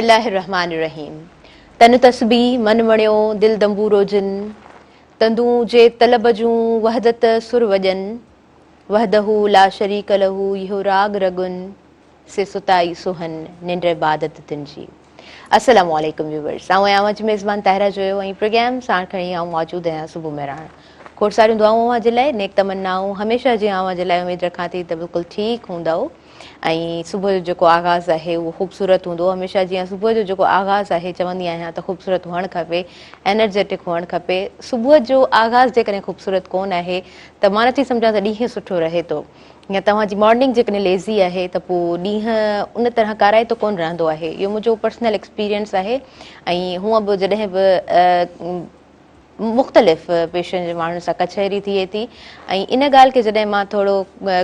الله الرحمٰن الرحيم تن تسبيح من وڻيو دل دنبورو جن تندون جي طلب جون وحدت سر وڄن وحده لا شريڪ له اهو راڳ رڳن سي ستائي سونهن ننڊ عبادت تن جي. السلام عليڪم ويورز آئون آهيان اوهان جي ميزبان طاهره جويو ۽ پروگرام ساڻ کڻي آئون موجود آهيان صبح مهراڻ کوڙ ساريون دعائون اوهان جي لاء نيڪ تمنائون هميشه جيان اوهان جي لاء اميد رکان ٿي ته بلڪل ٺيڪ هوندؤ ۽ صبح جو جيڪو آغاز آهي اهو خوبصورت هوندو هميشه جيان صبح جو جيڪو آغاز آهي چوندي آهيان ته خوبصورت هئڻ کپي انرجيٽڪ هئڻ کپي صبح جو آغاز جيڪڏهن خوبصورت ڪون آهي ته مان نٿي سمجهان ته ڏينهن سٺو رهي ٿو يا توهان جي مارننگ جيڪڏهن ليزي آهي ته پوء ڏينهن ان طرح ڪارائتو ڪونه رهندو آهي اهو منهنجو پرسنل ايڪسپيرينس آهي ۽ هونء به جڏهن به مختلف پيشن جي ماڻهن سان ڪچهري ٿئي ٿي ۽ ان ڳالهه کي جڏهن مان ٿورو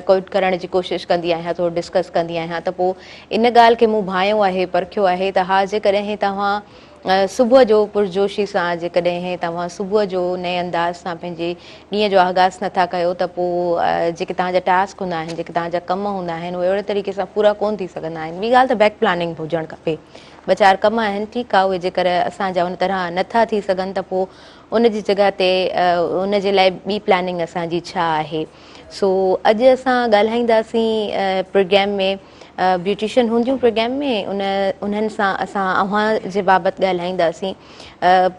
ڪوئٽ ڪرڻ جي ڪوشش ڪندي آهيان ٿورو ڊسڪس ڪندي آهيان ته پوء ان ڳالهه کي مون ڀانئيو آهي پرکيو آهي ته ها جيڪڏهن توهان صبح جو پرجوشي سان جيڪڏهن توهان صبح جو نئين انداز سان پنهنجي ڏينهن جو آغاز نٿا ڪيو ته پوء جيڪي توهان جا ٽاسڪ هوندا آهن جيڪي توهان جا ڪم هوندا آهن اهي اهڙي طريقي سان پورا ڪونه ٿي سگهندا آهن ٻي ڳالهه ته بيڪ پلاننگ هجڻ کپي ٻه چار ڪم آهن ٺيڪ آهي اهي جيڪر اسان جا ان طرح نٿا ٿي سگهن ته پوء ان جي جڳهه تي ان جي لاء ٻي پلاننگ اسان جي ڇا آهي سو اڄ اسان ڳالهائينداسين پروگرام ۾ بيوٽيشن هونديون پروگرام ۾ ان انهن سان اسان اوهان جي بابت ڳالهائينداسين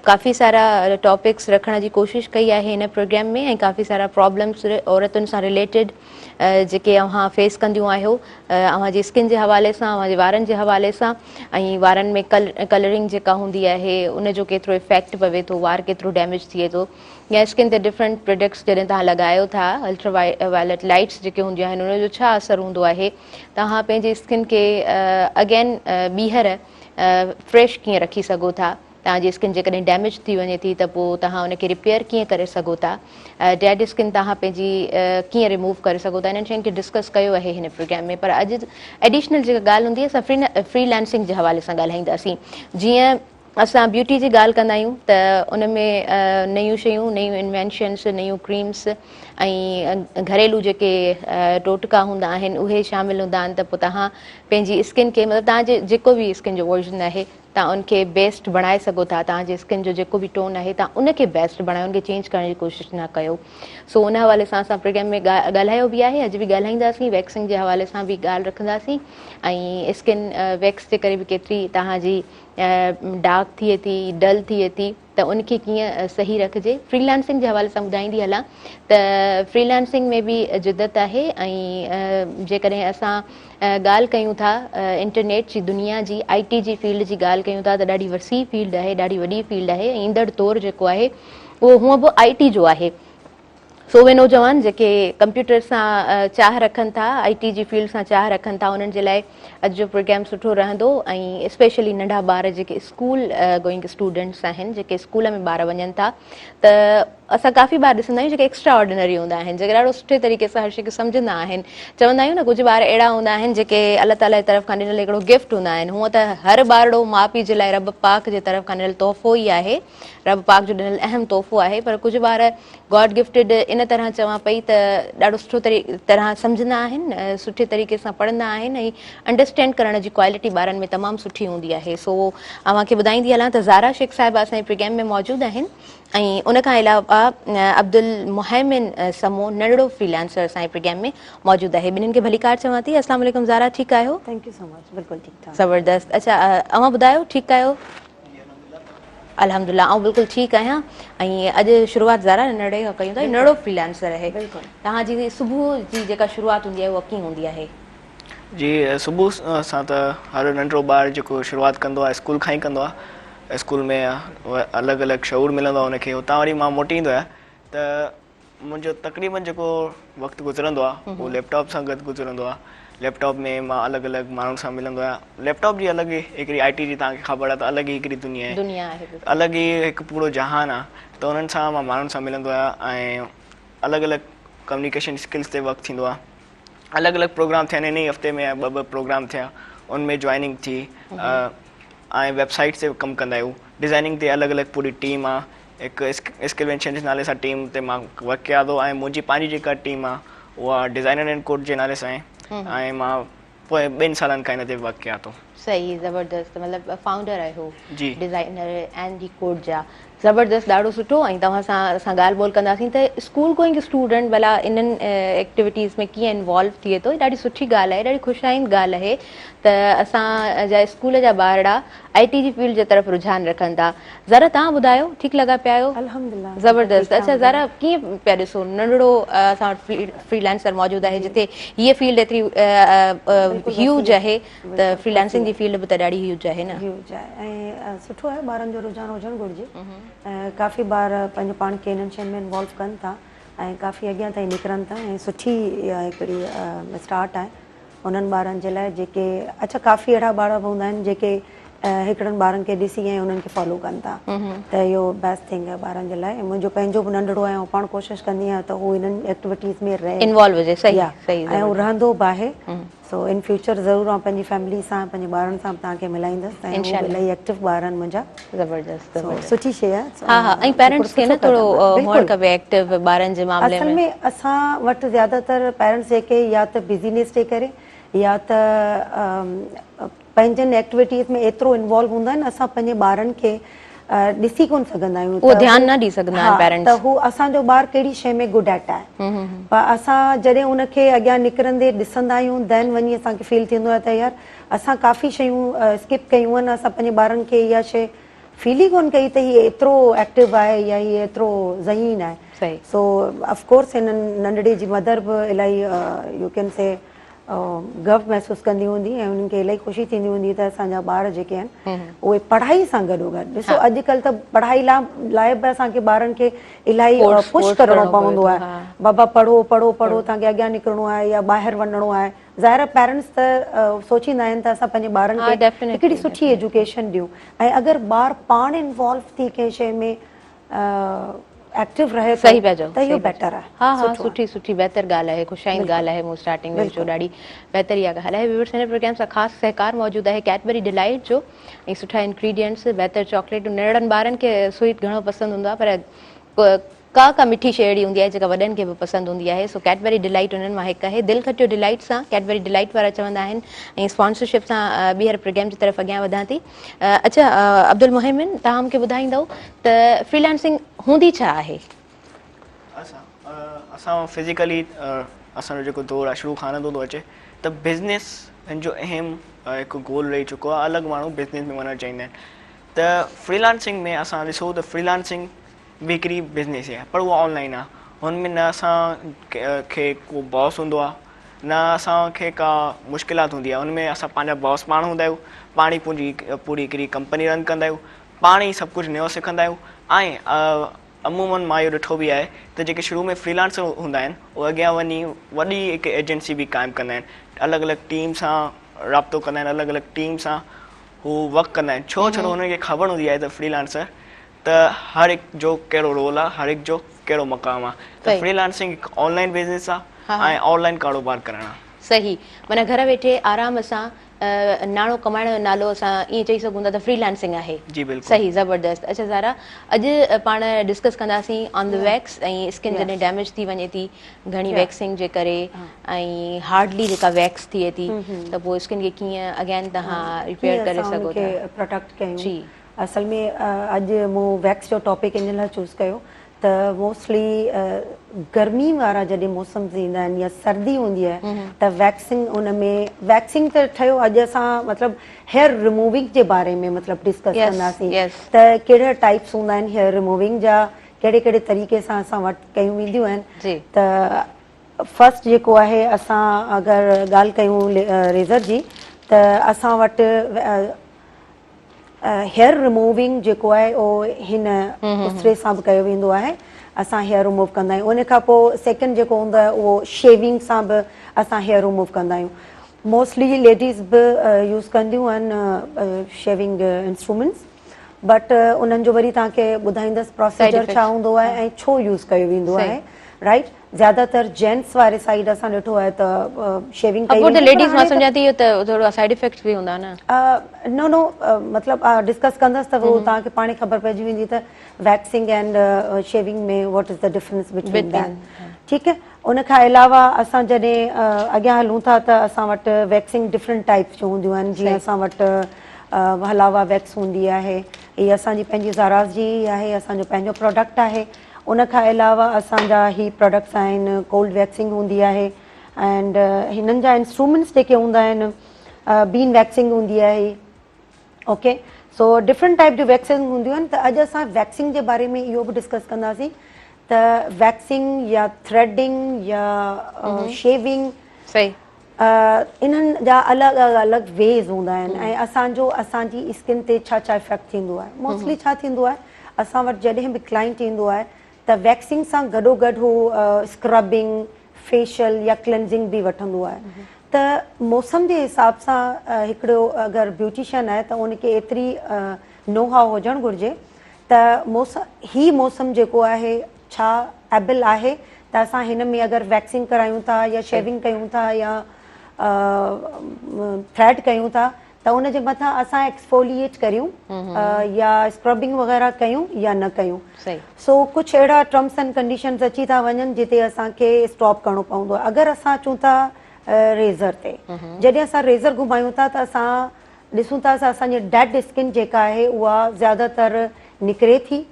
ڪافي سارا ٽاپڪس رکڻ جي ڪوشش ڪئي آهي هن پروگرام ۾ ۽ ڪافي سارا پرابلمس عورتن سان رليٽيڊ جيڪي اوهان فيس ڪنديون آهيو اوهان جي اسڪن جي حوالي سان اوهان جي وارن جي حوالي سان ۽ وارن ۾ ڪلرنگ جيڪا هوندي آهي ان جو ڪيترو افيڪٽ پوي ٿو وار ڪيترو ڊيميج ٿئي ٿو يا اسڪن تي ڊفرنٽ پروڊڪٽس جڏهن توهان لڳايو ٿا الٽرا وائلٽ لائٽس جيڪي هونديون آهن ان جو ڇا اثر هوندو آهي توهان پنهنجي اسڪن کي اگين ٻيهر فريش ڪيئن رکي سگهو ٿا توهان جي اسڪن جيڪڏهن ڊيميج ٿي وڃي ٿي ته پوء توهان ان کي رپيئر ڪيئن ڪري سگهو ٿا ڊيڊ اسڪن توهان پنهنجي ڪيئن ريموو ڪري سگهو ٿا انهن شين کي ڊسڪس ڪيو آهي هن پروگرام ۾ پر اڄ ايڊيشنل جيڪا ڳالهه هوندي اسان فري لانسنگ جي حوالي سان ڳالهائينداسين جيئن اسان بيوٽي جي ڳالهه ڪندا آهيون ته ان ۾ نيون شيون نيون انوينشنس نيون ڪريمس ۽ گهريلو جيڪي ٽوٽڪا هوندا آهن اهي شامل هوندا آهن ته پوء توهان پنهنجي اسڪن کي مطلب توهان جي جيڪو به اسڪن جو ورجن آهي توهان ان کي بيسٽ بڻائي سگهو ٿا توهان جي اسڪن جو جيڪو به ٽون آهي توهان ان کي بيسٽ بڻايو ان کي چينج ڪرڻ جي ڪوشش نه ڪيو سو ان حوالي سان اسان پروگرام ۾ ڳالهايو به آهي اڄ به ڳالهائينداسين ويڪسنگ جي حوالي سان به ڳالهه رکنداسين ۽ اسڪن ويڪس جي ڪري به ڪيتري توهان جي ڊارڪ ٿئي ٿي ڊل ٿئي ٿي ته ان کي ڪيئن صحيح رکجي فري لانسنگ جي حوالي سان ٻڌائيندي هلان ته فري لانسنگ ۾ به جدت آهي ۽ جيڪڏهن اسان ڳالهه ڪيون ٿا انٽرنيٽ جي دنيا جي آئي ٽي جي فيلڊ جي ڳالهه ڪيون ٿا ته ڏاڍي وسيع فيلڊ آهي ڏاڍي وڏي فيلڊ آهي ۽ ايندڙ دور جيڪو آهي اهو هونء به آئي ٽي جو آهي سو اهي نوجوان جيڪي ڪمپيوٽر سان چاهه رکن ٿا، آئي ٽي جي فيلڊ سان چاهه رکن ٿا انهن جي لاء اڄ جو پروگرام سٺو رهندو ۽ اسپيشلي ننڍا ٻار جيڪي اسڪول گوئنگ اسٽوڊنٽس آهن جيڪي اسڪول ۾ ٻار وڃن ٿا ته اسان ڪافي ٻار ڏسندا آهيون جيڪي ايڪسٽرا آرڊينري هوندا آهن جيڪي ڏاڍو سٺي طريقي سان هر شي کي سمجهندا آهن چوندا آهيون نه ڪجهه ٻار اهڙا هوندا آهن جيڪي الله تعالي جي طرف کان ڏنل هڪڙو گفٽ هوندا آهن هونء ته هر ٻارڙو ماء پيء جي لاء رب پاڪ جي طرف کان ڏنل تحفو ئي آهي رب پاڪ جو ڏنل اهم تحفو آهي پر ڪجهه ٻار گاڊ گفٽيڊ ان طرح چوان پئي ته ڏاڍو سٺو طرح سمجهندا آهن سٺي طريقي سان پڙهندا آهن ۽ انڊرسٽينڊ ڪرڻ جي ڪوالٽي ٻارن ۾ تمام سٺي هوندي آهي سو اوهان کي ٻڌائيندي هلان ته زارا شيخ صاحبه اسان جي پروگرام ۾ موجود آهن ۽ ان کان علاوه عبدالمهيمن سمون ننڍڙو فري لانسر اسان جي پروگرام ۾ موجود آهي ٻنهين کي ڀليڪار چوان ٿي السلام عليڪم زارا ٺيڪ آهيو thank you سو مچ بلڪل ٺيڪ ٺاڪ زبردست اچها اوهان ٻڌايو ٺيڪ آهيو الحمدلله آئون بلڪل ٺيڪ آهيان ۽ اڄ شروعات زارا ننڍڙي کان ڪيون ٿا ننڍڙو فري لانسر آهي توهان جي صبح جي جيڪا شروعات هوندي آهي اها ڪيئن هوندي آهي؟ جي صبح سان ته هر ننڍڙو ٻار جيڪو شروعات ڪندو آهي اسڪول کان ئي ڪندو آهي اسڪول ۾ الڳ الڳ شعور ملندو آهي ان کي اتان وري مان موٽي ايندو آهيان ته منهنجو تقريبن جيڪو وقت گذرندو آهي اهو ليپ ٽاپ سان گڏ گذرندو آهي ليپ ٽاپ ۾ مان الڳ الڳ ماڻهن سان ملندو آهيان ليپ ٽاپ جي الڳ ئي هڪڙي آئي ٽي جي توهان کي خبر آهي ته الڳ ئي هڪڙي دنيا آهي دنيا آهي بلڪل الڳ ئي هڪ پورو جهان آهي ته انهن سان مان ماڻهن سان ملندو آهيان ۽ الڳ الڳ ڪميونيڪيشن اسڪلس تي ورڪ ٿيندو آهي الڳ الڳ پروگرام ٿيا آهن ان ئي هفتي ۾ ٻه ٻه پروگرام ٿيا ان ۾ جوائننگ ٿي ۽ ويب سائيٽس تي ڪم ڪندا آهيون ڊزائننگ تي الڳ الڳ پوري ٽيم آهي هڪ اسڪل وينشن جي نالي سان ٽيم تي مان ورڪ ڪيان ٿو ۽ منهنجي پنهنجي جيڪا ٽيم آهي اها ڊزائنر اينڊ ڪوڊ جي نالي سان آهي ۽ مان پوئين ٻن سالن کان ان تي ورڪ ڪيان ٿو. صحيح زبردست مطلب فائونڊر آهيو جي. ڊزائنر اينڊ ڊي ڪوڊ جا زبردست ڏاڍو سٺو ۽ توهان سان اسان ڳالهه ٻولهه ڪنداسين ته اسڪول گوئنگ اسٽوڊنٽ ڀلا انهن ايڪٽيوٽيز ۾ ڪيئن انوالو ٿئي ٿو ڏاڍي سٺي ڳالهه آهي ڏاڍي خوش آئند ڳالهه آهي ته اسان جا اسڪول جا ٻارڙا آئي ٽي جي فيلڊ جي طرف رجحان رکن ٿا زارا توهان ٻڌايو ٺيڪ لڳا پيا آهيو الحمدلله زبردست اڇا زارا ڪيئن پيا ڏسو ننڍڙو اسان وٽ فري لانسر موجود آهي جتي هيء فيلڊ ايتري هيوج آهي ته فري لانسنگ جي فيلڊ به ته ڏاڍي هيوج آهي نه. هيوج آهي ۽ سٺو آهي ٻارن جو رجحان هجڻ گهرجي ۽ ڪافي ٻار پنهنجو پاڻ کي انهن شين ۾ انوالو ڪن ٿا ۽ ڪافي اڳيان تائين نڪرن ٿا ۽ سٺي اها هڪڙي اسٽارٽ آهي انهن ٻارن جي لاء جيڪي اڇا ڪافي اهڙا ٻار به هوندا آهن جيڪي هڪڙن ٻارن کي ڏسي ۽ انهن کي فالو ڪن ٿا ته اهو بيسٽ ٿنگ آهي ٻارن جي لاء ۽ منهنجو پنهنجو به ننڍڙو آهي آئون پاڻ ڪوشش ڪندي آهيان ته هو انهن ايڪٽيوٽيز ۾ رهي انوالو هجي صحيح صحيح ۽ هو رهندو به آهي سو ان فيوچر ضرور آئون پنهنجي فيملي سان پنهنجي ٻارن سان به توهان کي ملائيندس ۽ هو به الاهي ايڪٽو ٻار آهن منهنجا. زبردست زبردست سٺي شي آهي. ها ها ۽ پيرنٽس کي نه ٿورو هئڻ کپي ايڪٽو ٻارن جي معاملي ۾. اصل ۾ اسان وٽ زياده تر پيرنٽس جيڪي يا ته بزينس جي ڪري يا ته پنهنجن ايڪٽيوٽيز ۾ ايترو انوالو هوندا آهن اسان پنهنجي ٻارن کي ڏسي ڪونه سگهندا آهيون اهو ڌيان نه ڏئي سگهندا آهن پيرنٽس ته هو اسان جو ٻار ڪهڙي شي ۾ گڊ ايٽ آهي پر اسان جڏهن ان کي اڳيان نڪرندي ڏسندا آهيون دين وڃي اسان کي فيل ٿيندو آهي ته يار اسان ڪافي شيون اسڪپ ڪيون آهن اسان پنهنجي ٻارن کي اها شي فيل ئي ڪونه ڪئي ته هي ايترو ايڪٽو آهي يا هي ايترو ذهين آهي سو آف ڪورس هن ننڍڙي جي مدر به الاهي يو ڪين سي گرو محسوس ڪندي هوندي ۽ انهن کي الاهي خوشي ٿيندي هوندي ته اسان جا ٻار جيڪي آهن اهي پڙهائي سان گڏو گڏ ڏسو اڄ ڪلهه ته پڙهائي لاء لاء به اسان کي ٻارن کي الاهي پش ڪرڻو پوندو آهي بابا پڙهو پڙهو پڙهو توهان کي اڳيان نڪرڻو آهي يا ٻاهر وڃڻو آهي ظاهر آهي پيرنٽس ته سوچيندا آهن ته اسان پنهنجي ٻارن کي هڪڙي سٺي ايجوڪيشن ڏيون ۽ اگر ٻار پاڻ انوالو ٿي ڪنهن شيء ۾ ايڪٽو رهي ٿو صحيح پيا چئو ته اهو بيٽر آهي ها ها سٺي سٺي بهتر ڳالهه آهي خوش آئند ڳالهه آهي مون اسٽارٽنگ ۾ چيو ڏاڍي بهتر اها ڳالهه آهي ويورس هن پروگرام سان خاص سهڪار موجود آهي ڪيڊبري ڊيلائيٽ جو ۽ سٺا انگريڊينٽس بهتر چاڪليٽ ننڍڙن ٻارن کي سوئيٽ گهڻو پسند هوندو آهي پر ڪا ڪا مٺي شيء اهڙي هوندي آهي جيڪا وڏن کي به پسند هوندي آهي سو ڪيڊبري ڊيلائيٽ انهن مان هڪ آهي دل کٽيو ڊيلائيٽ سان ڪيڊبري ڊيلائيٽ وارا چوندا آهن ۽ اسپانسرشپ سان ٻيهر پروگرام جي طرف اڳيان وڌان ٿي اڇا عبدالمهيمن توهان مون کي ٻڌائيندؤ ته فري لانسنگ هوندي ڇا آهي؟ اسان اسان فزيڪلي اسان جو جيڪو دور آهي شروع کان هلندو ٿو اچي ته بزنس هن جو اهم هڪ گول رهي چڪو آهي الڳ ماڻهو بزنس ۾ وڃڻ چاهيندا آهن ته فري لانسنگ ۾ اسان ڏسو ته فري لانسنگ به هڪڙي بزنس آهي پر اها آن لائن آهي هن ۾ نه اسان کي ڪو باس هوندو آهي نه اسان کي ڪا مشڪلات هوندي آهي ان ۾ اسان پنهنجا باس پاڻ هوندا آهيون پاڻ ئي پنهنجي پوري هڪڙي ڪمپني رن ڪندا آهيون پاڻ ئي سڀ ڪجهه نيو سکندا آهيون ۽ عمومن مان اهو ڏٺو به آهي ته جيڪي شروع ۾ فري لانسر هوندا آهن اهي اڳيان وڃي وڏي هڪ ايجنسي به قائم ڪندا آهن الڳ الڳ ٽيم سان رابطو ڪندا آهن الڳ الڳ ٽيم سان هو ورڪ ڪندا آهن ڇو ڇو ته هنن کي خبر هوندي آهي ته فري لانسر ته هر هڪ جو ڪهڙو رول آهي هر هڪ جو ڪهڙو مقام آهي ته فري لانسنگ هڪ آن لائن بزنس آهي ۽ آن لائن ڪاروبار ڪرڻ آهي. صحيح معنيٰ گهر ويٺي آرام سان ناڻو ڪمائڻ جو نالو اسان ائين چئي سگهون ٿا ته فري لانسنگ آهي. جي بلڪل. صحيح زبردست اڇا زارا اڄ پاڻ ڊسڪس ڪنداسين آن the wax ۽ skin جڏهن ڊيميج ٿي وڃي ٿي گهڻي ويڪسنگ جي ڪري ۽ هارڊلي جيڪا ويڪس ٿئي ٿي ته پوء اسڪن کي ڪيئن اگين توهان ريپيئر ڪري سگهو ٿا. پروٽيڪٽ ڪيون جي اصل ۾ اڄ مون ويڪس جو ٽاپڪ ان لاء چوز ڪيو ته موسٽلي گرمي وارا جڏهن موسمز ايندا آهن يا سردي هوندي آهي ته ويڪسنگ ان ۾ ويڪسنگ ته ٺهيو اڄ اسان مطلب هيئر ريموونگ جي باري ۾ مطلب ڊسڪس ڪنداسين ته ڪهڙا ٽائپس هوندا آهن هيئر ريموونگ جا ڪهڙي ڪهڙي طريقي سان اسان وٽ ڪيون وينديون آهن ته فرسٽ جيڪو آهي اسان اگر ڳالهه ڪيون ريزر جي ته اسان وٽ هيئر ريموونگ جيڪو آهي اهو هن استري سان به ڪيو ويندو آهي اسان هيئر ريموو ڪندا آهيون ان کان پوء سيڪنڊ جيڪو هوندو آهي اهو شيونگ سان به اسان هيئر ريموو ڪندا آهيون موسٽلي ليڊيز به يوز ڪنديون آهن شيونگ انسٽرومينٽس بٽ انهن جو وري توهان کي ٻڌائيندس پروسيجر ڇا هوندو آهي ۽ ڇو يوز ڪيو ويندو آهي رائٽ زياده تر جينٽس واري سائيڊ اسان ڏٺو آهي ته شيونگ ڪئي ويندي آهي ليڊيز مان سمجهان ٿي اهو ته ٿورو سائيڊ افيڪٽس به هوندا نه. نو نو مطلب ڊسڪس ڪندس ته اهو توهان کي پاڻ ئي خبر پئجي ويندي ته waxing and shaving ۾ what is the difference between them ٺيڪ آهي. ان کان علاوه اسان جڏهن اڳيان هلون ٿا ته اسان وٽ ويڪسنگ ڊفرنٽ ٽائپس جون هونديون آهن جيئن اسان وٽ حلاوه ويڪس هوندي آهي هي اسان جي پنهنجي زاراز جي ئي آهي اسان جو پنهنجو پراڊڪٽ آهي ان کان علاوه اسان جا هي پراڊڪٽس آهن ڪولڊ ويڪسنگ هوندي آهي اينڊ هنن جا انسٽرومينٽس جيڪي هوندا آهن بين ويڪسنگ هوندي آهي اوڪي سو ڊفرنٽ ٽائپ جون ويڪسنگ هونديون آهن ته اڄ اسان ويڪسنگ جي باري ۾ اهو به ڊسڪس ڪنداسين ته ويڪسنگ يا ٿريڊنگ يا شيونگ صحيح انهن جا الڳ الڳ ويز هوندا آهن ۽ اسان جو اسان جي اسڪن تي ڇا ڇا افيڪٽ ٿيندو آهي موسٽلي ڇا ٿيندو آهي اسان وٽ جڏهن به ڪلائنٽ ايندو آهي ته ويڪسنگ سان گڏو گڏ هو اسڪربنگ فيشل يا ڪلينزنگ به وٺندو آهي ته موسم جي حساب سان هڪڙو اگر بيوٽيشن آهي ته ان کي ايتري نو هاء هجڻ گهرجي ته موسم هي موسم جيڪو آهي ڇا ايبل آهي ته اسان هن ۾ اگر ويڪسنگ ڪرايون ٿا يا شيونگ ڪيون ٿا يا ٿريڊ ڪيون ٿا ته ان جي مٿان اسان ايڪسفوليئيٽ ڪريون يا اسڪربنگ وغيره ڪيون يا نه ڪيون سو ڪجهه اهڙا ٽرمس اينڊ ڪنڊيشنز اچي ٿا وڃن جتي اسان کي اسٽاپ ڪرڻو پوندو آهي اگر اسان اچون ٿا ريزر تي جڏهن اسان ريزر گهمايون ٿا ته اسان ڏسون ٿا ته اسان جي ڊيڊ اسڪن جيڪا آهي اها زياده تر نڪري ٿي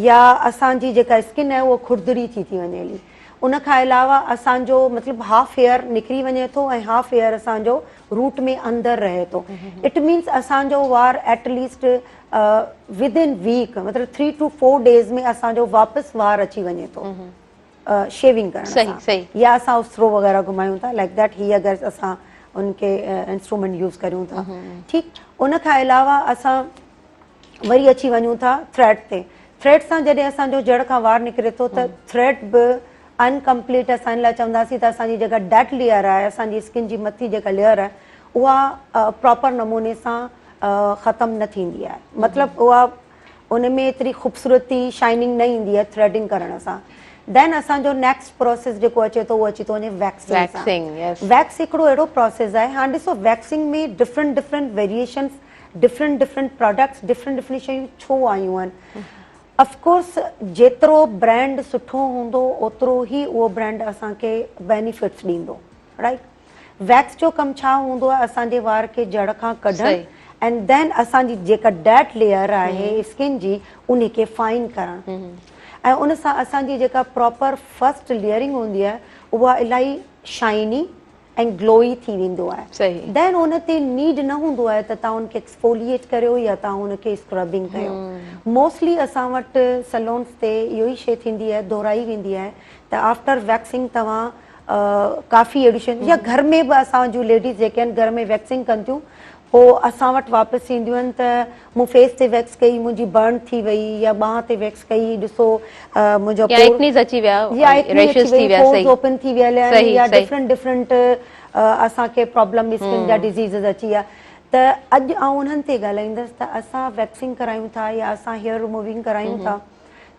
يا اسان جي جيڪا اسڪن آهي اها کردري ٿي ٿي وڃي هلي ان کان علاوه اسان جو مطلب هاف هيئر نڪري وڃي ٿو ۽ هاف هيئر اسان جو روٽ ۾ اندر رهي ٿو it means اسان جو وار at least with in week مطلب 3 ٽو 4 ڊيز ۾ اسان جو واپس وار اچي وڃي ٿو شيونگ ڪرڻ سان يا اسان استرو وغيره گهمايون ٿا لائڪ that هي اگر اسان ان کي انسٽرومينٽ يوز ڪريون ٿا ٺيڪ ان کان علاوه اسان وري اچي وڃون ٿا ٿريڊ تي ٿريڊ سان جڏهن اسان جو جڙ کان وار نڪري ٿو ته ٿريڊ به انڪمپليٽ اسان ان لاء چونداسين ته اسان جي جيڪا ڊيڊ ليئر آهي اسان جي اسڪن جي مٿي جيڪا ليئر آهي اها پراپر نموني سان ختم نه ٿيندي آهي مطلب اها ان ۾ ايتري خوبصورتي شائننگ نه ايندي آهي ٿريڊنگ ڪرڻ سان دين اسان جو نيڪسٽ پروسيس جيڪو اچي ٿو اهو اچي ٿو وڃي ويڪسنگ سان ويڪس هڪڙو اهڙو پروسيس آهي هاڻ ڏسو waxing ۾ different different variations different different products different different شيون ڇو آيون آهن اف ڪورس جيترو برانڊ سٺو هوندو اوترو ئي اهو برانڊ اسان کي بينيفٽس ڏيندو رائٽ ويڪس جو ڪم ڇا هوندو آهي اسان جي وار کي جڙ کان ڪڍڻ اينڊ then اسان جي جيڪا ڊيڊ ليئر آهي اسڪن جي ان کي فائن ڪرڻ ۽ ان سان اسان جي جيڪا پراپر فرسٽ ليئرنگ هوندي آهي اها الاهي شائني ۽ گلوئي ٿي ويندو آهي دين ان تي نيڊ نه هوندو آهي ته توهان ان کي ايڪسفوليئيٽ ڪريو يا توهان ان کي اسڪربنگ ڪيو موسٽلي اسان وٽ سلونس تي اهو ئي شي ٿيندي آهي دهرائي ويندي آهي ته آفٽر ويڪسنگ توهان ڪافي اهڙيون شيون يا گهر ۾ به اسان جون ليڊيز جيڪي آهن گهر ۾ ويڪسنگ ڪن ٿيون پوء اسان وٽ واپس اينديون آهن ته مون فيس تي ويڪس ڪئي منهنجي برن ٿي وئي يا ٻانهن تي ويڪس ڪئي ڏسو منهنجا يا ايڪنيز اچي ويا يا ريشز ٿي ويا صحيح اوپن ٿي ويا آهن يا ڊفرنٽ ڊفرنٽ اسان کي پرابلم اسڪن جا ڊزيزز اچي ويا ته اڄ آئون انهن تي ڳالهائيندس ته اسان ويڪسنگ ڪرايون ٿا يا اسان هيئر ريموونگ ڪرايون ٿا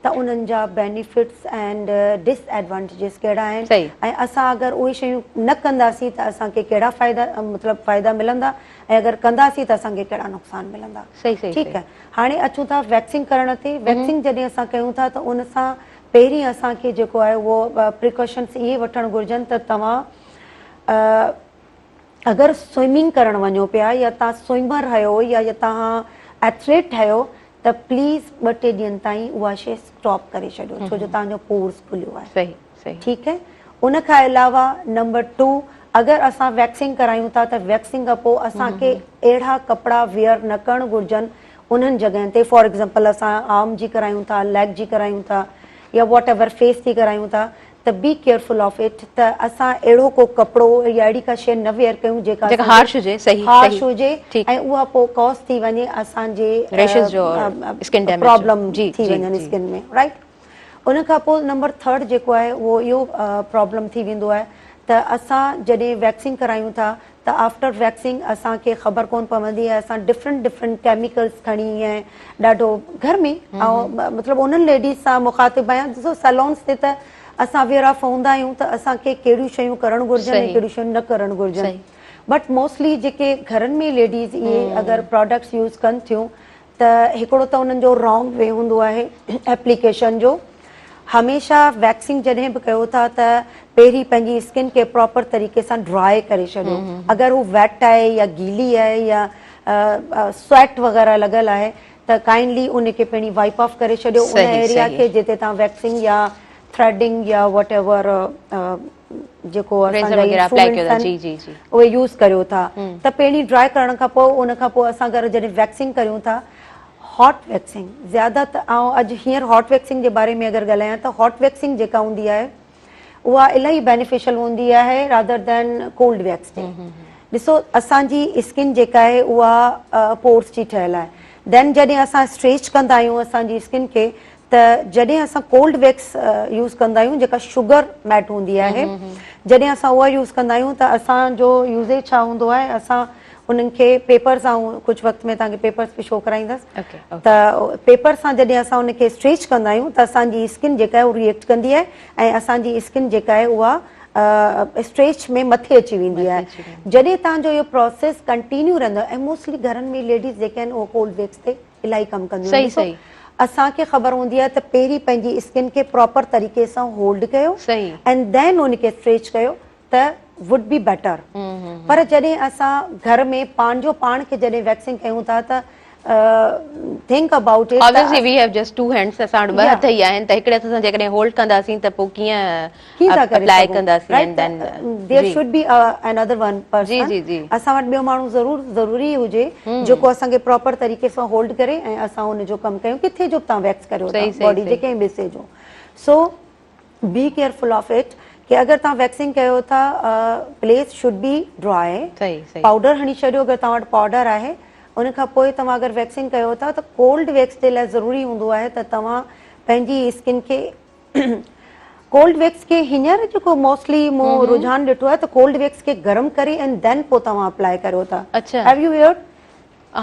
ته انهن جا بينيفٽس اينڊ ڊس ايڊوانٽيجز ڪهڙا آهن ۽ اسان اگر اهي شيون نه ڪنداسين ته اسان کي ڪهڙا فائدا مطلب فائدا ملندا ۽ اگر ڪنداسين ته اسان کي ڪهڙا نقصان ملندا ٺيڪ آهي هاڻي اچون ٿا ويڪسنگ ڪرڻ تي ويڪسنگ جڏهن اسان ڪيون ٿا ته ان سان پهرين اسان کي جيڪو آهي اهو پريڪاشنس اهي وٺڻ گهرجن ته توهان اگر سوئمنگ ڪرڻ وڃو پيا يا توهان سوئمر آهيو يا توهان ايٿليٽ آهيو ته پليز ٻه ٽي ڏينهن تائين اها شي اسٽاپ ڪري ڇڏيو ڇو جو توهان جو پورس کليو آهي صحيح صحيح ٺيڪ آهي ان کان علاوه نمبر 2 اگر اسان ويڪسنگ ڪرايون ٿا ته ويڪسنگ کان پوء اسان کي اهڙا ڪپڙا ويئر نه ڪرڻ گهرجن انهن جڳهين تي فار ايگزامپل اسان آرم جي ڪرايون ٿا ليگ جي ڪرايون ٿا يا واٽ ايور فيس ٿي ڪرايون ٿا ته بي ڪيئرفل آف it ته اسان اهڙو ڪو ڪپڙو يا اهڙي ڪا شيء نه ويئر ڪيون جيڪا جيڪا هارش هجي صحيح هارش هجي ۽ اها پوء ڪاز ٿي وڃي اسان جي ريشز جو اسڪن ڊيميج پرابلم ٿي وڃن اسڪن ۾ رائٽ ان کان پوء نمبر ٿرڊ جيڪو آهي اهو اهو پرابلم ٿي ويندو آهي ته اسان جڏهن ويڪسنگ ڪرايون ٿا ته آفٽر ويڪسنگ اسان کي خبر ڪون پوندي ۽ اسان ڊفرنٽ ڊفرنٽ ڪيميڪلز کڻي ۽ ڏاڍو گهر ۾ مطلب انهن ليڊيز سان مخاطب آهيان ڏسو سيلونس تي ته اسان اويئر آف هوندا آهيون ته اسان کي ڪهڙيون شيون ڪرڻ گهرجن ۽ ڪهڙيون شيون نه ڪرڻ گهرجن بٽ موسٽلي جيڪي گهرن ۾ ليڊيز اهي اگر پراڊڪٽس يوز ڪن ٿيون ته هڪڙو ته انهن جو رانگ وي هوندو آهي ايپليڪيشن جو. هميشه ويڪسنگ جڏهن به ڪيو ٿا ته پهرين پنهنجي اسڪن کي پراپر طريقي سان ڊرائي ڪري ڇڏيو اگر هو ويٽ آهي يا گيلي آهي يا سويٽ وغيره لڳل آهي ته ڪائنڊلي ان کي پهرين وائپ آف ڪري ڇڏيو ان ايريا کي جتي توهان ويڪسنگ يا ٿريڊنگ يا واٽ ايور جيڪو اسان جا انسٽرومينٽس آهن اهي يوز ڪريو ٿا ته پهرين ڊرائي ڪرڻ کان پوء ان کان پوء اسان اگر جڏهن ويڪسنگ ڪريون ٿا هاٽ ويڪسنگ زياده ته آئون اڄ هينئر هاٽ ويڪسنگ جي باري ۾ اگر ڳالهايان ته هاٽ ويڪسنگ جيڪا هوندي آهي اها الاهي بينيفيشل هوندي آهي رادر دين ڪولڊ ويڪس جي ڏسو اسان جي اسڪن جيڪا آهي اها پورس جي ٺهيل آهي دين جڏهن اسان اسٽريچ ڪندا آهيون اسان جي اسڪن کي ته جڏهن اسان ڪولڊ ويڪس يوز ڪندا آهيون جيڪا شگر ميٽ هوندي آهي جڏهن اسان اها يوز ڪندا آهيون ته اسان جو يوزيج ڇا هوندو آهي اسان انهن کي پيپر سان ڪجهه وقت ۾ توهان کي پيپرس به شو ڪرائيندس ته پيپر سان جڏهن اسان ان کي اسٽريچ ڪندا آهيون ته اسان جي اسڪن جيڪا آهي اها ريئيڪٽ ڪندي آهي ۽ اسان جي اسڪن جيڪا آهي اها اسٽريچ ۾ مٿي اچي ويندي آهي جڏهن توهان جو اهو پروسيس ڪنٽينيو رهندو آهي ۽ موسٽلي گهرن ۾ ليڊيز جيڪي آهن اهو ڪولڊ ويڪس تي الاهي ڪم ڪنديون آهن ڏسو اسان کي خبر هوندي آهي ته پهرين پنهنجي اسڪن کي پراپر طريقي سان هولڊ ڪيو اينڊ then ان کي اسٽريچ ڪيو ته وڊ بي بيٽر پر جڏهن اسان گهر ۾ پنهنجو پاڻ کي جڏهن ويڪسنگ ڪيون ٿا ته think about it obviously we have just two hands اسان وٽ ٻه هٿ ئي آهن ته هڪڙي هٿ سان جيڪڏهن هولڊ ڪنداسين ته پوء ڪيئن اپلائي ڪنداسين and then there should be another one person اسان وٽ ٻيو ماڻهو ضرور ضروري هجي جيڪو اسان کي پراپر طريقي سان هولڊ ڪري ۽ اسان ان جو ڪم ڪيون ڪٿي جو به توهان ويڪس ڪريو ٿا باڊي جي ڪنهن به حصي جو سو بي ڪيئرفل آف it ڪي اگر توهان ويڪسنگ ڪيو ٿا place should be dry powder هڻي ڇڏيو اگر توهان وٽ پائوڊر آهي ان کان پوء توهان اگر ويڪسنگ ڪيو ٿا ته ڪولڊ ويڪس جي لاء ضروري هوندو آهي ته توهان پنهنجي اسڪن کي ڪولڊ ويڪس کي هينئر جيڪو موسٽلي مون رجحان ڏٺو آهي ته ڪولڊ ويڪس کي گرم ڪري ۽ دين پوء توهان اپلائي ڪريو ٿا have you heard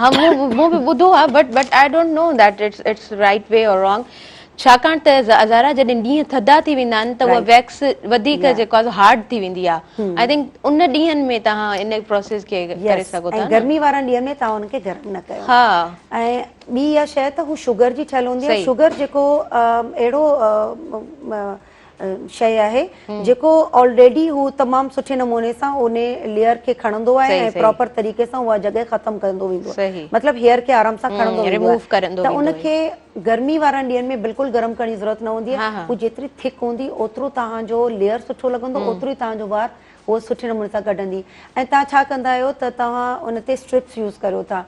ها مون مون به ٻڌو آهي but but I don't know that it's it's right way or wrong ڇاڪاڻ ته زارا جڏهن ڏينهن ٿڌا ٿي ويندا آهن ته اها ويڪس وڌيڪ جيڪو آهي هارڊ ٿي ويندي آهي I think ان ڏينهن ۾ توهان ان پروسيس کي ڪري سگهو ٿا ۽ گرمي وارن ڏينهن ۾ توهان ان کي گرم نه ڪيو ها ۽ ٻي اها شيء ته هو شگر جي ٺهيل هوندي آهي شگر جيڪو اهڙو شيء آهي جيڪو آلريڊي هو تمام سٺي نموني سان ان ليئر کي کڻندو آهي ۽ پراپر طريقي سان اها جڳهه ختم ڪندو ويندو آهي مطلب هيئر کي آرام سان کڻندو ويندو آهي ته ان کي گرمي وارن ڏينهن ۾ بلڪل گرم ڪرڻ جي ضرورت نه هوندي آهي هو جيتري ٿڪ هوندي اوترو توهان جو ليئر سٺو لڳندو اوترو ئي توهان جو وار اهو سٺي نموني سان ڪڍندي ۽ توهان ڇا ڪندا آهيو ته توهان ان تي اسٽرپس يوز ڪريو ٿا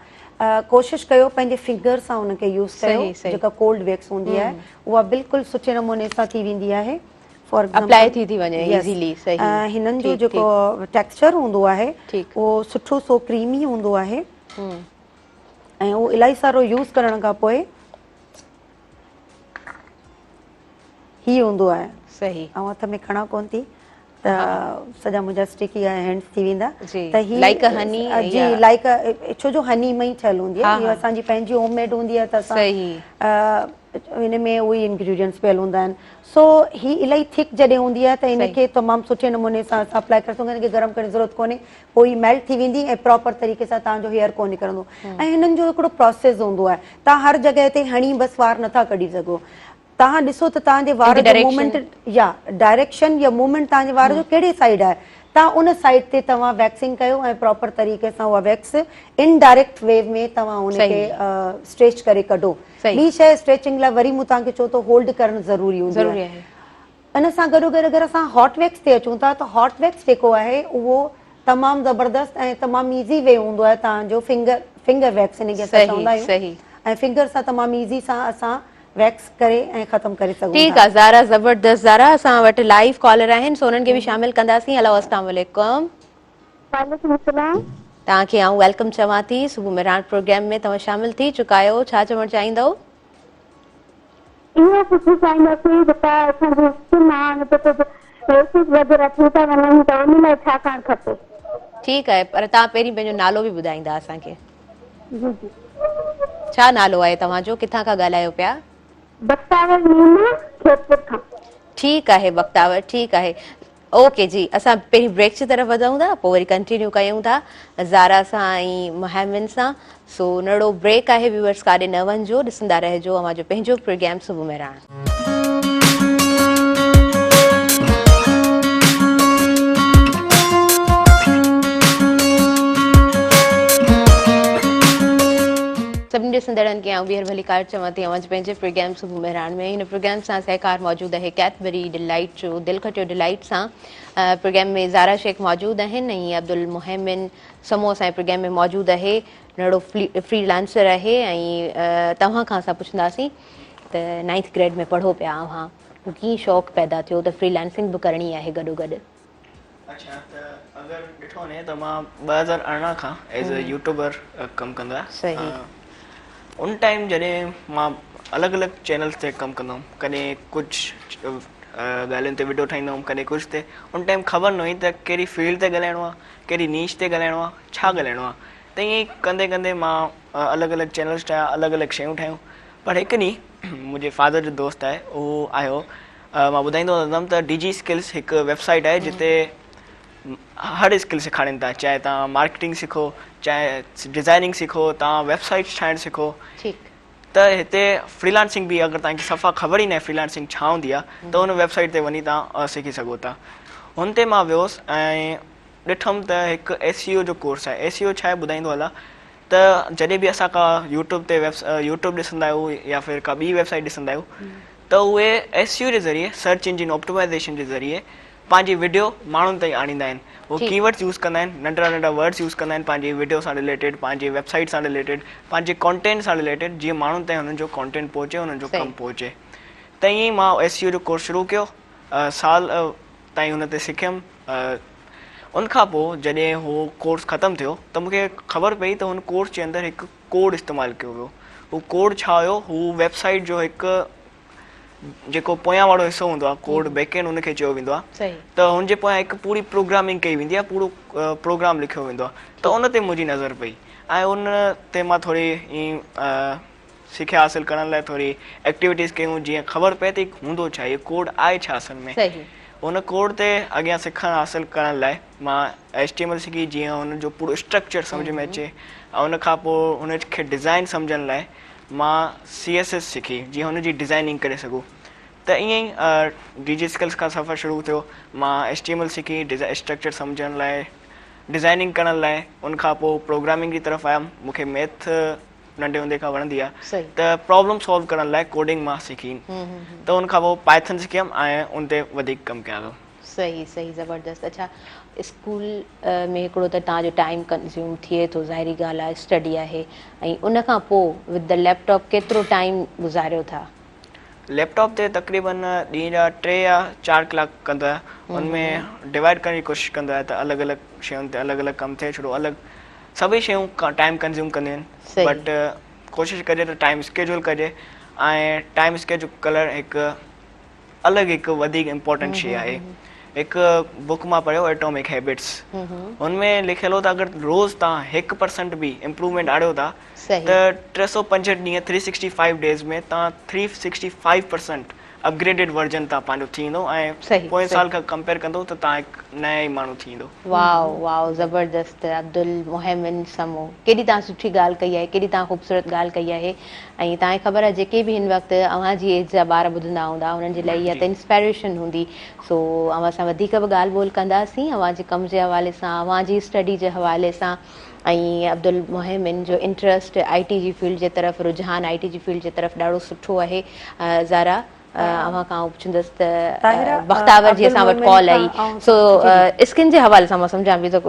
ڪوشش ڪيو پنهنجي فنگر سان ان کي يوز ڪيو جيڪا ڪولڊ ويڪس هوندي آهي اها بلڪل سٺي نموني سان ٿي ويندي آهي فار اپلائي ٿي ٿي وڃي ايزيلي صحيح هنن جو جيڪو ٽيڪسچر هوندو آهي اهو سٺو سو ڪريمي هوندو آهي ۽ اهو الاهي سارو يوز ڪرڻ کان پوء هي هوندو آهي صحيح آئون هٿ ۾ کڻان ڪون ٿي ته سڄا منهنجا اسٽيڪي هينڊس ٿي ويندا ته هي لائڪ هني جي لائڪ ڇو جو هني ۾ ئي ٺهيل هوندي آهي اهو اسان جي پنهنجي هوم ميڊ هوندي آهي ته اسان هن ۾ اهي انگريڊينٽس پيل هوندا آهن سو هي الاهي ٿڪ جڏهن هوندي آهي ته هن کي تمام سٺي نموني سان اسان اپلائي ڪري سگهون هن کي گرم ڪرڻ جي ضرورت ڪونهي پوء هي ميلٽ ٿي ويندي ۽ پراپر طريقي سان توهان جو هيئر ڪونه نڪرندو ۽ هنن جو هڪڙو پروسيس هوندو آهي توهان هر جڳهه تي هڻي بس وار نٿا ڪڍي سگهو توهان ڏسو ته توهان جي وار جو موومينٽ يا ڊائريڪشن يا موومينٽ توهان جي وار جو ڪهڙي سائيڊ آهي توهان ان سائيڊ تي توهان ويڪسنگ ڪيو ۽ پراپر طريقي سان اها ويڪس ان ڊائريڪٽ وي ۾ توهان ان کي اسٽريچ ڪري ڪڍو ٻي شيء اسٽريچنگ لاء وري مون توهان کي چيو ته هولڊ ڪرڻ ضروري هوندي آهي ان سان گڏو گڏ اگر اسان هاٽ ويڪس تي اچون ٿا ته هاٽ ويڪس جيڪو آهي اهو تمام زبردست ۽ تمام ايزي وي هوندو آهي توهان جو فنگر فنگر ويڪس ان کي اسان چوندا آهيون ۽ فنگر سان تمام ايزي سان اسان ويڪس ڪري ۽ ختم ڪري سگهون ٺيڪ ٿا. آ زارا زبردست زارا اسان وٽ لائيو ڪالر آهن سو انهن کي به شامل ڪنداسين هلو اسلام عليڪم. وعليڪم السلام. توهان کي آئون welcome چوان ٿي صبح مهراڻ پروگرام ۾ توهان شامل ٿي چڪا آهيو ڇا چوڻ چاهيندؤ؟ اهو پڇڻ چاهينداسين ته ڪا اسان جي اسڪن آ ان تي ڪجهه ريشز وغيره ٿي ٿا وڃن ته ان لاء ڇا ڪرڻ کپي؟ ٺيڪ آهي پر توهان پهرين پنهنجو نالو به ٻڌائيندا اسان کي. جي جي. ڇا نالو آهي توهان جو ڪٿان کان ڳالهايو پيا؟ بختاور مينا خيرپور کان. ٺيڪ آهي بختاور ٺيڪ آهي اوڪي جي اسان پهرين بريڪ جي طرف وڌون ٿا پوء وري ڪنٽينيو ڪيون ٿا زارا سان ۽ مهيمن سان سو نڙو بريڪ آهي ويورس ڪاڏي نه وڃجو ڏسندا رهجو اوهان جو پنهنجو پروگرام صبح مهراڻ. ڏسندڙن کي آئون ٻيهر ڀليڪار چوان ٿي اوهان جي پنهنجي پروگرام صبح مهراڻ ۾. هن پروگرام سان سهڪار موجود آهي ڪيڊبري ڊلائيٽ جو دل کٽيو ڊلائيٽ سان. پروگرام ۾ زارا شيخ موجود آهن ۽ عبدالمهيمن سمون اسان جي پروگرام ۾ موجود آهي. نڙو فري لانسر آهي ۽ توهان کان اسان پڇنداسين ته نائنٿ گريڊ ۾ پڙهو پيا اوهان پوء ڪيئن شوق پيدا ٿيو ته فري لانسنگ به ڪرڻي آهي گڏوگڏ؟ اڇا ته اگر ڏٺو وڃي ته مان 2018 کان ايز اي يوٽيوبر ڪم ڪندو آهيان. ان ٽائيم جڏهن مان الڳ الڳ چينلز تي ڪم ڪندو هوم، ڪڏهن ڪجهه ڳالهين تي وڊيو ٺاهيندو هوم، ڪڏهن ڪجهه تي، ان ٽائيم خبر نه هئي ته ڪهڙي فيلڊ تي ڳالهائڻو آهي، ڪهڙي نيچ تي ڳالهائڻو آهي، ڇا ڳالهائڻو آهي. ته ائين ئي ڪندي ڪندي مان الڳ الڳ چينلز ٺاهيا، الڳ الڳ شيون ٺاهيون. پر هڪ ڏينهن منهنجي فادر جو دوست آهي اهو آيو، مان ٻڌائيندو هلندم ته ڊي جي اسڪلس هڪ ويب سائيٽ آهي جتي هر اسڪل سيکارين ٿا، چاهي توهان مارڪيٽنگ سکو، چاهي ڊزائننگ سکو، توهان ويب سائيٽس ٺاهڻ سکو. ته هتي فري لانسنگ به اگر توهان کي صفا خبر ئي ناهي فري لانسنگ ڇا هوندي آهي ته ان ويب سائيٽ تي وڃي توهان سکي سگهو ٿا. هن تي مان ويس ۽ ڏٺم ته هڪ ايس سي او جو ڪورس آهي. ايس سي او ڇا آهي ٻڌائيندو هلان ته جڏهن به اسان ڪا يوٽيوب تي ويب يوٽيوب ڏسندا آهيون يا ڦر ڪا ٻي ويب سائيٽ ڏسندا آهيون ته اهي ايس سي او جي ذريعي سرچ انجن آپٽمائيزيشن جي ذريعي پنهنجي وڊيو ماڻهن تائين آڻيندا آهن. هو ڪي ورڊس يوز ڪندا آهن، ننڍڙا ننڍڙا ورڊس يوز ڪندا آهن پنهنجي وڊيو سان رليٽيڊ، پنهنجي ويب سائيٽ سان رليٽيڊ، پنهنجي ڪانٽينٽ سان رليٽيڊ جيئن ماڻهن تائين هنن جو ڪانٽينٽ پهچي هنن جو ڪم پهچي. ته ائين ئي مان ايس سي او جو ڪورس شروع ڪيو، سال تائين هن تي سکيم. ان کان پوء جڏهن هو ڪورس ختم ٿيو ته مون کي خبر پئي ته هن ڪورس جي اندر هڪ ڪوڊ استعمال ڪيو ويو. هو ڪوڊ ڇا هيو؟ هو ويب سائيٽ جو هڪ جيڪو پويان وارو حصو هوندو آهي، ڪوڊ بيڪ اينڊ ان کي چيو ويندو آهي، ته هن جي پويان هڪ پوري پروگرامنگ ڪئي ويندي آهي، پورو پروگرام لکيو ويندو آهي، ته ان تي منهنجي نظر پئي ۽ ان تي مان ٿوري ائين سکيا حاصل ڪرڻ لاء ٿوري ايڪٽيوٽيز ڪيون جيئن خبر پئي ته هوندو ڇا، هي ڪوڊ آهي ڇا اصل ۾. ان ڪوڊ تي اڳيان سکڻ حاصل ڪرڻ لاء مان ايڇ ٽي ايم ايل سکي جيئن ان جو پورو اسٽرڪچر سمجهه ۾ اچي ۽ ان کان پوء ان کي ڊزائن سمجهڻ لاء مان سي ايس ايس سکي جيئن هن جي ڊزائننگ ڪري سگهون ته ائين ئي ڊي جي اسڪلس کان سفر شروع ٿيو. مان ايڇ ٽي ايم ايل سکي اسٽرڪچر سمجهڻ لاء ڊزائننگ ڪرڻ لاء ان کان پوء پروگرامنگ جي طرف آيم. مون کي ميٿ ننڍي هوندي کان وڻندي آهي ته پرابلم سالو ڪرڻ لاء ڪوڊنگ مان سکي ته ان کان پوء پائٿن سکيم ۽ ان تي وڌيڪ ڪم ڪيان ٿو. صحيح صحيح زبردست. اڇا اسڪول ۾ هڪڙو ته توهان جو ٽائيم ڪنزيوم ٿئي ٿو ظاهري ڳالهه آهي اسٽڊي آهي ۽ ان کان پوء ود the lap top ڪيترو ٽائيم گذاريو ٿا؟ ليپ ٽاپ تي تقريبن ڏينهن جا 3 يا 4 ڪلاڪ ڪندو آهيان ان ۾ ڊوائيڊ ڪرڻ جي ڪوشش ڪندو آهيان ته الڳ الڳ شين تي الڳ الڳ ڪم ٿئي ڇو الڳ سڀئي شيون ٽائيم ڪنزيوم ڪنديون آهن بٽ ڪوشش ڪجي ته ٽائيم اسڪيجول ڪجي ۽ ٽائيم اسڪيجول ڪرڻ هڪ الڳ هڪ وڌيڪ امپورٽنٽ شي آهي. هڪ بڪ مان پڙهيو ايٽامڪ هيبٽس هن ۾ لکيل هو ته اگر روز توهان 1% به امپروومينٽ آڻيو ٿا ته 365 ڏينهن 365 ڊيز ۾ توهان 365% اپگريڊيڊ ورجن توهان پنهنجو ٿي ويندو ۽ پوئين سال کان ڪمپيئر ڪندو ته توهان هڪ نيا ئي ماڻهو ٿي ويندو. واو واو زبردست عبدالمهيمن سمو ڪيڏي توهان سٺي ڳالهه ڪئي آهي ڪيڏي توهان خوبصورت ڳالهه ڪئي آهي ۽ توهان کي خبر آهي جيڪي به هن وقت اوهان جي ايج جا ٻار ٻڌندا هوندا انهن جي لاء اها ته انسپائريشن هوندي سو اوهان سان وڌيڪ به ڳالهه ٻولهه ڪنداسين اوهان جي ڪم جي حوالي سان اوهان جي اسٽڊي جي حوالي سان ۽ عبدالمهيمن جو انٽرسٽ I ٽي جي فيلڊ جي طرف رجحان I ٽي جي فيلڊ جي طرف ڏاڍو سٺو آهي زارا اوهان کان آئون پڇندس ته بختاور جي اسان وٽ ڪال آئي سو اسڪن جي حوالي سان مان سمجهان پئي ته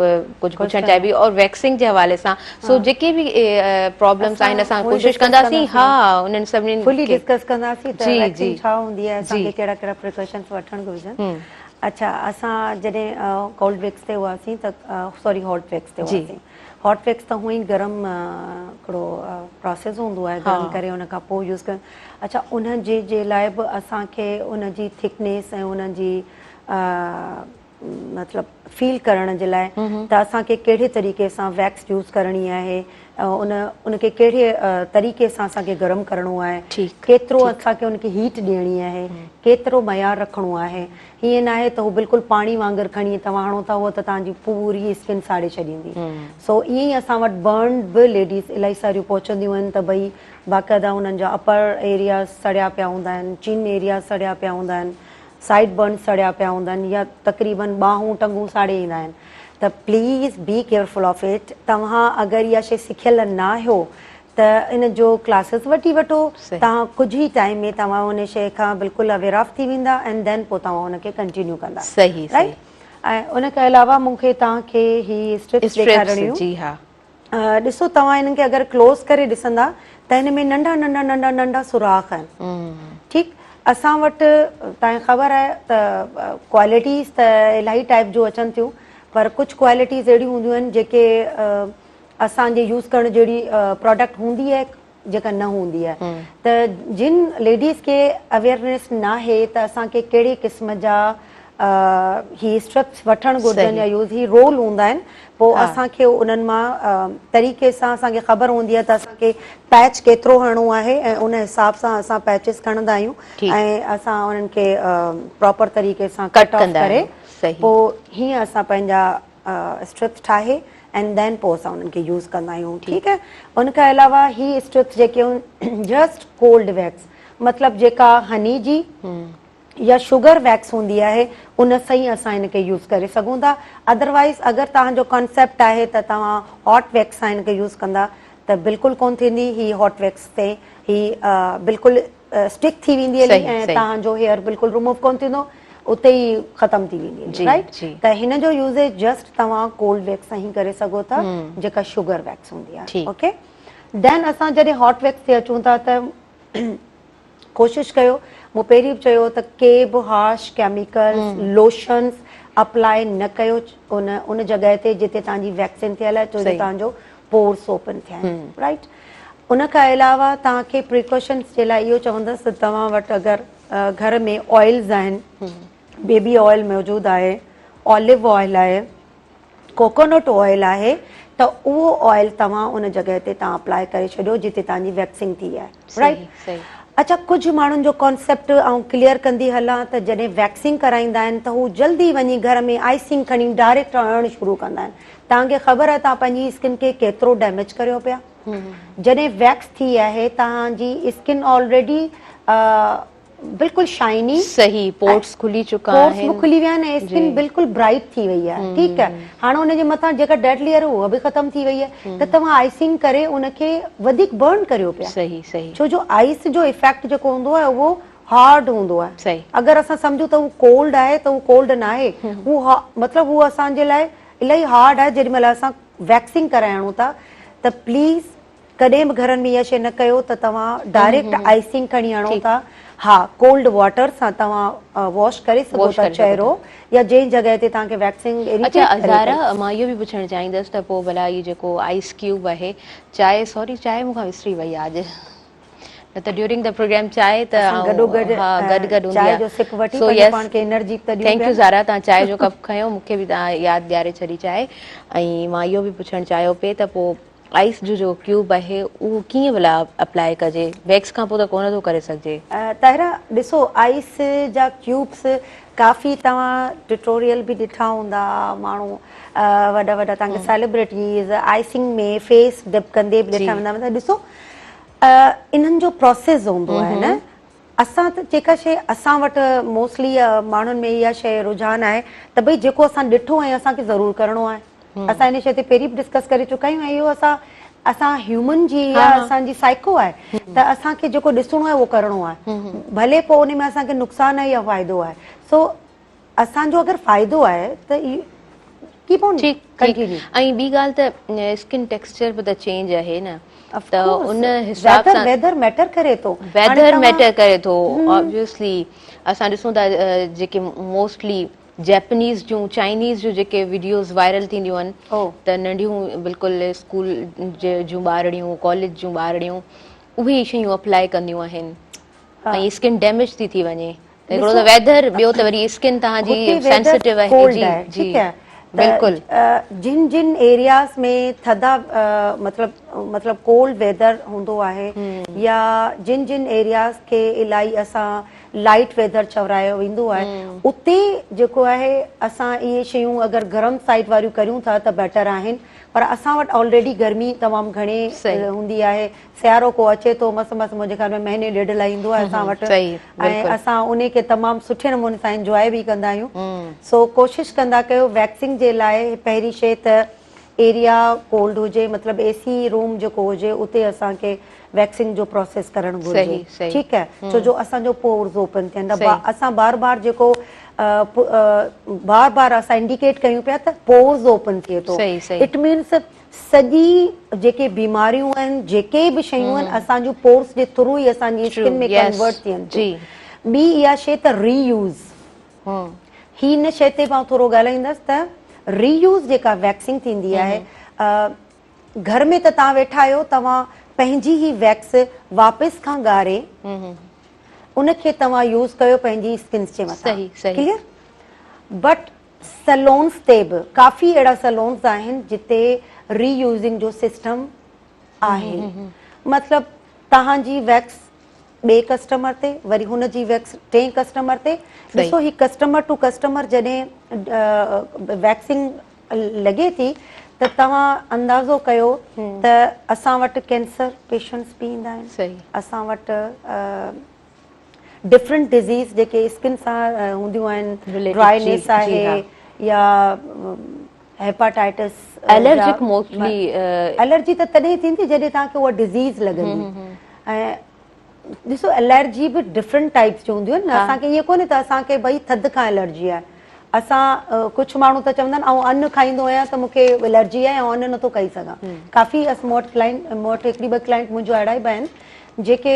ڪجهه پڇڻ چاهي پئي اور ويڪسنگ جي حوالي سان سو جيڪي به پرابلمس آهن اسان ڪوشش ڪنداسين ها انهن سڀني فلي ڊسڪس ڪنداسين ته ويڪسنگ ڇا هوندي آهي اسان کي ڪهڙا ڪهڙا پريڪاشنس وٺڻ گهرجن. اڇا اسان جڏهن ڪولڊ ويڪس تي هئاسين ته سوري هاٽ ويڪس تي هئاسين. هاٽ ويڪس ته هونئن ئي گرم هڪڙو پراسيس هوندو آهي گرم ڪري ان کان پوء يوز ڪرڻ. اڇا ان جي جي لاء به اسان کي ان جي ٿڪنيس ۽ ان جي مطلب فيل ڪرڻ جي لاء ته اسان کي ڪهڙي طريقي سان ويڪس يوز ڪرڻي آهي ان ان کي ڪهڙي طريقي سان اسان کي گرم ڪرڻو آهي ڪيترو اسان کي ان کي هيٽ ڏيڻي آهي ڪيترو معيار رکڻو آهي هيئن ناهي ته هو بلڪل پاڻي وانگر کڻي توهان هڻو ٿا اهو ته توهان جي پوري اسڪن ساڙي ڇڏيندي سو ائين ئي اسان وٽ برنڊ به ليڊيز الاهي ساريون پهچنديون آهن ته ڀئي باقاعده انهن جا اپر ايرياز سڙيا پيا هوندا آهن چن ايرياز سڙيا پيا هوندا آهن سائيڊ برنز سڙيا پيا هوندا آهن يا تقريبن ٻانهون ٽنگون ساڙي ايندا آهن ته please be careful of it توهان اگر اها شي سکيل ناهيو ته. ته ان جو ڪلاسز وٺي وٺو توهان ڪجهه ئي ٽائيم ۾ توهان ان شيء کان بلڪل اويئر آف ٿي ويندا ۽ دين پوء توهان ان کي ڪنٽينيو ڪندا صحيح رائيٽ ۽ ان کان علاوه مون کي توهان کي هي اسٽرپس ڏيکارڻيون جي ها ڏسو توهان انهن کي اگر ڪلوز ڪري ڏسندا ته هن ۾ ننڍا ننڍا ننڍا ننڍا سوراخ آهن ٺيڪ اسان وٽ توهان کي خبر آهي ته ڪوالٽيز ته الاهي ٽائپ جون اچن ٿيون پر ڪجهه ڪوالٽيز اهڙيون هونديون آهن جيڪي اسان جي يوز ڪرڻ جهڙي پراڊڪٽ هوندي آهي جيڪا نه هوندي آهي ته جن ليڊيز کي اويئرنيس ناهي ته اسان کي ڪهڙي قسم جا هي اسٽرپس وٺڻ گهرجن يا يوز هي رول هوندا آهن پوء اسان کي انهن مان طريقي سان اسان کي خبر هوندي آهي ته اسان کي پيچ ڪيترو هڻڻو آهي ۽ ان حساب سان اسان پيچز کڻندا آهيون ۽ اسان انهن کي پراپر طريقي سان ڪٽ آف ڪري پوء هيئن اسان پنهنجا اسٽرپس ٺاهي ۽ دين پوء اسان انهن کي يوز ڪندا آهيون ٺيڪ آهي ان کان علاوه هي اسٽرپس جيڪي آهن جسٽ ڪولڊ ويڪس مطلب جيڪا هني جي يا شگر ويڪس هوندي آهي ان سان ئي اسان هن کي يوز ڪري سگهون ٿا ادروائز اگر توهان جو ڪانسيپٽ آهي ته توهان هاٽ ويڪس سان هن کي يوز ڪندا ته بلڪل ڪون ٿيندي هي هاٽ ويڪس تي هي بلڪل اسٽڪ ٿي ويندي هلي ۽ توهان جو هيئر بلڪل ريموو ڪون ٿيندو اتي ئي ختم ٿي ويندي هلي رائٽ ته هن جو يوزيج جسٽ توهان ڪولڊ ويڪس سان ئي ڪري سگهو ٿا جيڪا شگر ويڪس هوندي آهي اوڪي دين اسان جڏهن هاٽ ويڪس تي اچون ٿا ته ڪوشش ڪيو مون پهرين به چيو ته ڪي به هارش ڪيميڪلز لوشنز اپلائي نه ڪيو ان ان جڳهه تي جتي توهان جي ويڪسنگ ٿيل آهي ڇو جو توهان جو پورس اوپن ٿيا آهن رائٽ ان کان علاوه توهان کي پريڪاشنس جي لاء اهو چوندس ته توهان وٽ اگر گهر ۾ آئلز آهن بيبي آئل موجود آهي آليو آئل آهي ڪوڪونٽ آئل آهي ته اهو آئل توهان ان جڳهه تي توهان اپلائي ڪري ڇڏيو جتي توهان جي ويڪسنگ ٿي آهي رائٽ اڇا ڪجهه ماڻهن جو ڪانسيپٽ آئون ڪليئر ڪندي هلان ته جڏهن ويڪسنگ ڪرائيندا آهن ته هو جلدي وڃي گهر ۾ آئسنگ کڻي ڊائريڪٽ هڻڻ شروع ڪندا آهن توهان کي خبر آهي توهان پنهنجي اسڪن کي ڪيترو ڊيميج ڪريو پيا جڏهن ويڪس ٿي آهي توهان جي اسڪن آلريڊي بلڪل شائني صحيح پورٽس کلي چڪا آهن پورٽس به کلي ويا آهن ۽ اسڪن بلڪل برائٽ ٿي وئي آهي ٺيڪ آهي هاڻي ان جي مٿان جيڪا ڊيڊ ليئر اها به ختم ٿي وئي آهي ته توهان آئسنگ ڪري ان کي وڌيڪ برن ڪريو پيا صحيح صحيح ڇو جو آئس جو افيڪٽ جيڪو هوندو آهي اهو هارڊ هوندو آهي صحيح اگر اسان سمجهون ته هو ڪولڊ آهي ته هو ڪولڊ ناهي هو مطلب هو اسان جي لاء الاهي هارڊ آهي جيڏي مهل اسان ويڪسنگ ڪرائي آڻون ٿا ته پليز ڪڏهن به گهرن ۾ اها شيء نه ڪيو ته توهان ڊائريڪٽ آئسنگ کڻي هڻو ٿا ها ڪولڊ واٽر سان توهان واش ڪري سگهو ٿا چهرو يا جنهن جڳهه تي توهان کي ويڪسنگ اڇا ازارا مان اهو به پڇڻ چاهيندس ته پوء ڀلا هي جيڪو آئس ڪيوب آهي چانهه سوري چانهه مون کان وسري وئي آهي اڄ نه ته ڊيورنگ the programme چانهه ته اسان گڏو گڏ ها گڏ گڏ هوندي چانهه جو سپ وٺي پنهنجو پاڻ کي انرجي به ته ڏيون thank you Zara توهان چانهه جو ڪپ کنيو مون کي به توهان ياد ڏياري ڇڏي چانهه ۽ مان اهو به پڇڻ چاهيو پئي ته پوء آئس جو جيڪو ڪيوب آهي اهو ڪيئن ڀلا اپلائي ڪجي ويڪس کان پوء ته ڪونه ٿو ڪري سگهجي. طاهره ڏسو آئس جا ڪيوبس ڪافي توهان ٽيوٽوريل به ڏٺا هوندا ماڻهو وڏا وڏا توهان کي سيلبرٽيز آئسنگ ۾ فيس ڊپ ڪندي به ڏٺا ويندا مطلب ڏسو انهن جو پروسيس هوندو آهي نه اسان ته جيڪا شيء اسان وٽ موسٽلي ماڻهن ۾ اها شيء رجحان آهي ته ڀئي جيڪو اسان ڏٺو ۽ اسان کي ضرور ڪرڻو آهي اسان ان شيء تي پهرين به ڊسڪس ڪري چڪا آهيون ۽ اهو اسان اسان هيومن جي يا اسان جي سائيڪو آهي ته اسان کي جيڪو ڏسڻو آهي اهو ڪرڻو آهي ڀلي پوء ان ۾ اسان کي نقصان آهي يا فائدو آهي سو اسان جو اگر فائدو آهي ته ڪيپ آن ٺيڪ ڪنٽينيو ۽ ٻي ڳالهه ته اسڪن ٽيڪسچر به ته چينج آهي نه ته ان حساب سان ويدر ميٽر ڪري ٿو ويدر ميٽر ڪري ٿو آبويسلي اسان ڏسون ٿا جيڪي موسٽلي جيپنيز جون چائنيز جون جيڪي وڊيوز وائرل ٿينديون آهن ته ننڍيون بلڪل اسڪول جون ٻارڙيون ڪاليج جون ٻارڙيون اهي شيون اپلائي ڪنديون آهن ۽ اسڪن ڊيميج ٿي ٿي وڃي هڪڙو ته ويدر ٻيو ته وري اسڪن توهان جي سينسيٽو آهي جي جي بلڪل جن جن ايرياز ۾ ٿڌا مطلب مطلب ڪولڊ ويدر هوندو آهي يا جن جن ايرياز کي الائي اسان لائٽ ويدر چورايو ويندو آهي اتي جيڪو آهي اسان اهي شيون اگر گرم سائيڊ واريون ڪريون ٿا ته بيٽر آهن پر اسان وٽ آلريڊي گرمي تمام گهڻي هوندي آهي سيارو ڪو اچي ٿو مس مس منهنجي خيال ۾ مهيني ڏيڍ لاء ايندو آهي اسان وٽ ۽ اسان انهي کي تمام سٺي نموني سان انجواء به ڪندا آهيون سو ڪوشش ڪندا ڪيو ويڪسنگ جي لاء پهرين شي ته ايريا ڪولڊ هجي مطلب اي سي روم جيڪو هجي اتي اسان کي ويڪسنگ جو پروسيس ڪرڻ گهرجي ٺيڪ آهي ڇو جو اسان جو پورز اوپن ٿين ٿا اسان بار بار جيڪو بار بار اسان انڊيڪيٽ ڪيون پيا ته پورز اوپن ٿئي ٿو it means سڄي جيڪي بيماريون آهن جيڪي به شيون آهن اسان جون پورز جي ٿرو ئي اسان جي اسڪن ۾ ڪنورٽ ٿين ٿيون ٻي اها شي ته ري يوز هي ان شي تي به آئون ٿورو ڳالهائيندس ته ري يوز جيڪا ويڪسنگ ٿيندي آهي گهر ۾ ته توهان ويٺا آهيو توهان پنهنجي هي ويڪس واپس کان ڳاري ان کي توهان يوز ڪيو پنهنجي اسڪنس جي مٿان ڪليئر بٽ سلونس تي به ڪافي اهڙا سلونس آهن جتي ري يوزنگ جو سسٽم آهي مطلب توهان جي ويڪس ٻئي ڪسٽمر تي وري هن جي ويڪس ٽئين ڪسٽمر تي ڏسو هي ڪسٽمر ٽو ڪسٽمر جڏهن ويڪسنگ لڳي ٿي ته توهان اندازو ڪيو ته اسان وٽ ڪينسر پيشنٽس به ايندا آهن اسان وٽ ڊفرنٽ ڊزيز جيڪي اسڪن سان هونديون آهن ڊرائينيس آهي يا هيپاٽائٽس الرجڪ موسٽلي الرجي ته تڏهن ٿيندي جڏهن توهان کي اها ڊزيز لڳندي ۽ ڏسو الرجي به ڊفرنٽ ٽائپس جون هونديون آهن نه اسان کي ائين ڪونهي ته اسان کي ڀئي ٿڌ کان الرجي آهي اسان ڪجهه ماڻهو ته چوندا آهن آئون ان کائيندو آهيان ته مون کي الرجي آهي آئون ان نٿو کائي سگهان ڪافي اس مون وٽ ڪلائنٽ مون وٽ هڪڙي ٻه ڪلائنٽ منهنجو اهڙا به آهن جيڪي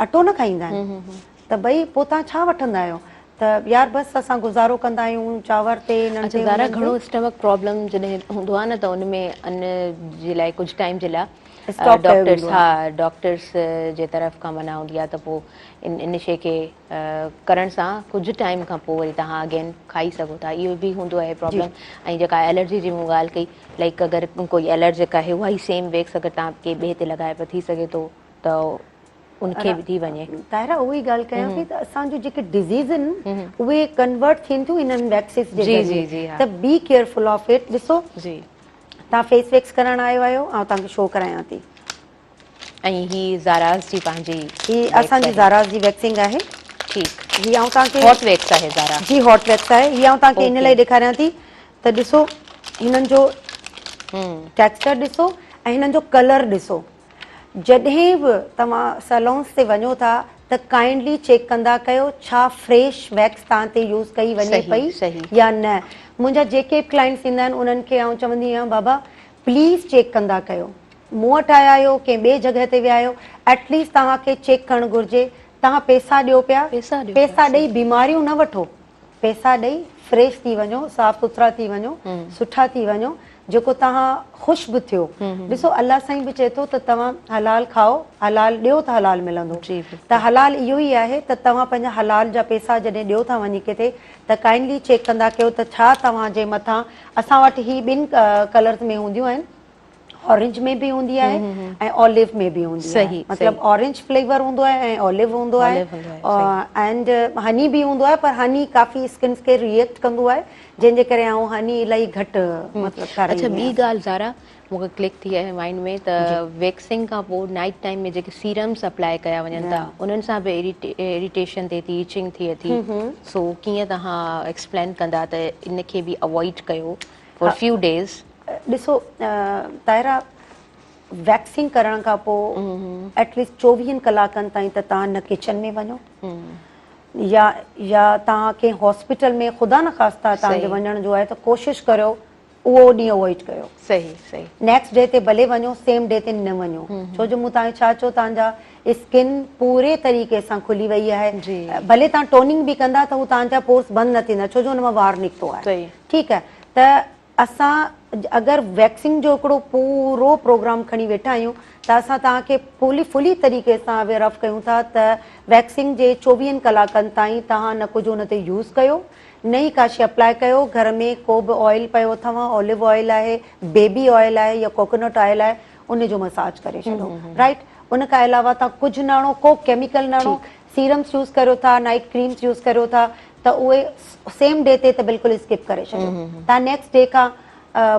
اٽو نه کائيندا آهن ته ڀئي پوء توهان ڇا وٺندا آهيو ته يار بس اسان گذارو ڪندا آهيون چانور تي انهن اڇا تي زارا انهن تي. گهڻو اسٽمڪ پرابلم جڏهن هوندو آهي نه ته ان ۾ ان جي لاء ڪجهه ٽائيم جي لاء اسٽاپ ڪيو ڊاڪٽرس ويندو ها آهي. ڊاڪٽرس جي طرف کان منع هوندي آهي ته پوء ان ان شي کي ڪرڻ سان ڪجهه ٽائيم کان پوء وري توهان اگين کائي سگهو ٿا اهو به هوندو آهي پرابلم ۽ جيڪا الرجي جي مون ڳالهه ڪئي لائڪ اگر ڪوئي الرجڪ آهي اها ئي سيم ويڪس اگر توهان ڪنهن ٻئي تي لڳائي پيا ٿي سگهي ٿو ته ان کي به ٿي وڃي. طاهره اهو ئي ڳالهه ڪيان پئي ته اسان جون جيڪي ڊزيز آهن اهي ڪنورٽ ٿين ٿيون انهن ويڪسز جي ذريعي ته بي ڪيئرفل آف it ڏسو توهان فيس ويڪس ڪرائڻ آيو آهيو آئون توهان کي شو ڪرايان ٿي. ۽ هي زاراز جي پنهنجي هي اسان جي زاراز جي ويڪسنگ آهي. ٺيڪ هي آئون توهان کي هاٽ ويڪس آهي زارا. جي هاٽ ويڪس آهي هي آئون توهان کي ان لاء ڏيکاريان ٿي ته ڏسو هنن جو ٽيڪسچر ڏسو ۽ هنن جو ڪلر ڏسو. جڏهن به توهان سيلونس تي وڃو ٿا ته ڪائنڊلي چيڪ ڪندا ڪيو ڇا فريش ويڪس توهان تي يوز ڪئي وڃي پئي يا نه. منهنجا جيڪي به ڪلائنٽس ايندا آهن انهن کي آئون چوندي آهيان بابا پليز چيڪ ڪندا ڪيو. مون وٽ آيا آهيو ڪنهن ٻئي جڳهه تي ويا آهيو ايٽ ليسٽ توهان کي چيڪ ڪرڻ گهرجي. توهان پيسا ڏيو پيا پيسا ڏئي بيماريون نه وٺو. پئسا ڏئي فريش ٿي وڃو، صاف سٿرا ٿي وڃو، سٺا ٿي وڃو، جيڪو توهان خوش به ٿيو. ڏسو الله سائين به چئي ٿو ته توهان حلال کائو، حلال ڏيو ته حلال ملندو. ته حلال اهو ئي آهي ته توهان پنهنجا حلال جا پئسا جڏهن ڏيو ٿا وڃي ڪٿي ته ڪائنڊلي چيڪ ڪندا ڪيو ته ڇا توهان جي مٿان اسان وٽ هي ٻن ڪلرز ۾ هونديون آهن. اورينج ۾ به هوندي آهي ۽ اوليو ۾ به هوندي آهي مطلب اورينج فليور هوندو آهي ۽ اوليو هوندو آهي اينڊ هني به هوندو آهي پر هني ڪافي اسڪنس کي ريئيڪٽ ڪندو آهي جنهن جي ڪري آئون هني الاهي گهٽ مطلب کارائيندي اڇا ٻي ڳالهه زارا مون کي ڪلڪ ٿي آهي مائنڊ ۾ ته ويڪسنگ کان پوء نائٽ ٽائيم ۾ جيڪي سيرمس اپلائي ڪيا وڃن ٿا انهن سان به اريٽيشن ٿئي ٿي اچنگ ٿئي ٿي سو ڪيئن توهان ايڪسپلين ڪندا ته ان کي به اوائڊ ڪيو فار فيو ڊيز. ڏسو طاهره ويڪسنگ ڪرڻ کان پوء ايٽ ليسٽ چوويهن ڪلاڪن تائين ته توهان نه ڪچن ۾ وڃو يا يا توهان ڪنهن هاسپيٽل ۾ خدا نخواسته توهان جي وڃڻ جو آهي ته ڪوشش ڪريو اهو ڏينهن اوائڊ ڪيو صحيح صحيح نيڪسٽ ڊي تي ڀلي وڃو سيم ڊي تي نه وڃو ڇو جو مون توهان کي ڇا چيو توهان جا اسڪن پوري طريقي سان کلي وئي آهي ڀلي توهان ٽوننگ به ڪندا ته هو توهان جا پورس بند نه ٿيندا ڇو جو ان مان وار نڪتو آهي ٺيڪ آهي ته اسان اگر ويڪسنگ جو هڪڙو پورو پروگرام کڻي ويٺا آهيون ته اسان توهان کي پولي فلي طريقي سان اويئر آف ڪيون ٿا ته ويڪسنگ جي چوويهن ڪلاڪن تائين توهان نه ڪجهه ان تي يوز ڪيو نه ئي ڪا شي اپلائي ڪيو گهر ۾ ڪو به آئل پيو اٿو اوليو آئل آهي بيبي آئل آهي يا ڪوڪونٽ آئل آهي ان جو مساج ڪري ڇڏو رائٽ ان کان علاوه توهان ڪجهه نه هڻو ڪو ڪيميڪل نه هڻو سيرمس يوز ڪريو ٿا نائٽ ڪريمس يوز ڪريو ٿا ته اهي سيم ڊي تي ته بلڪل اسڪپ ڪري ڇڏيو تان نيڪسٽ ڊي کان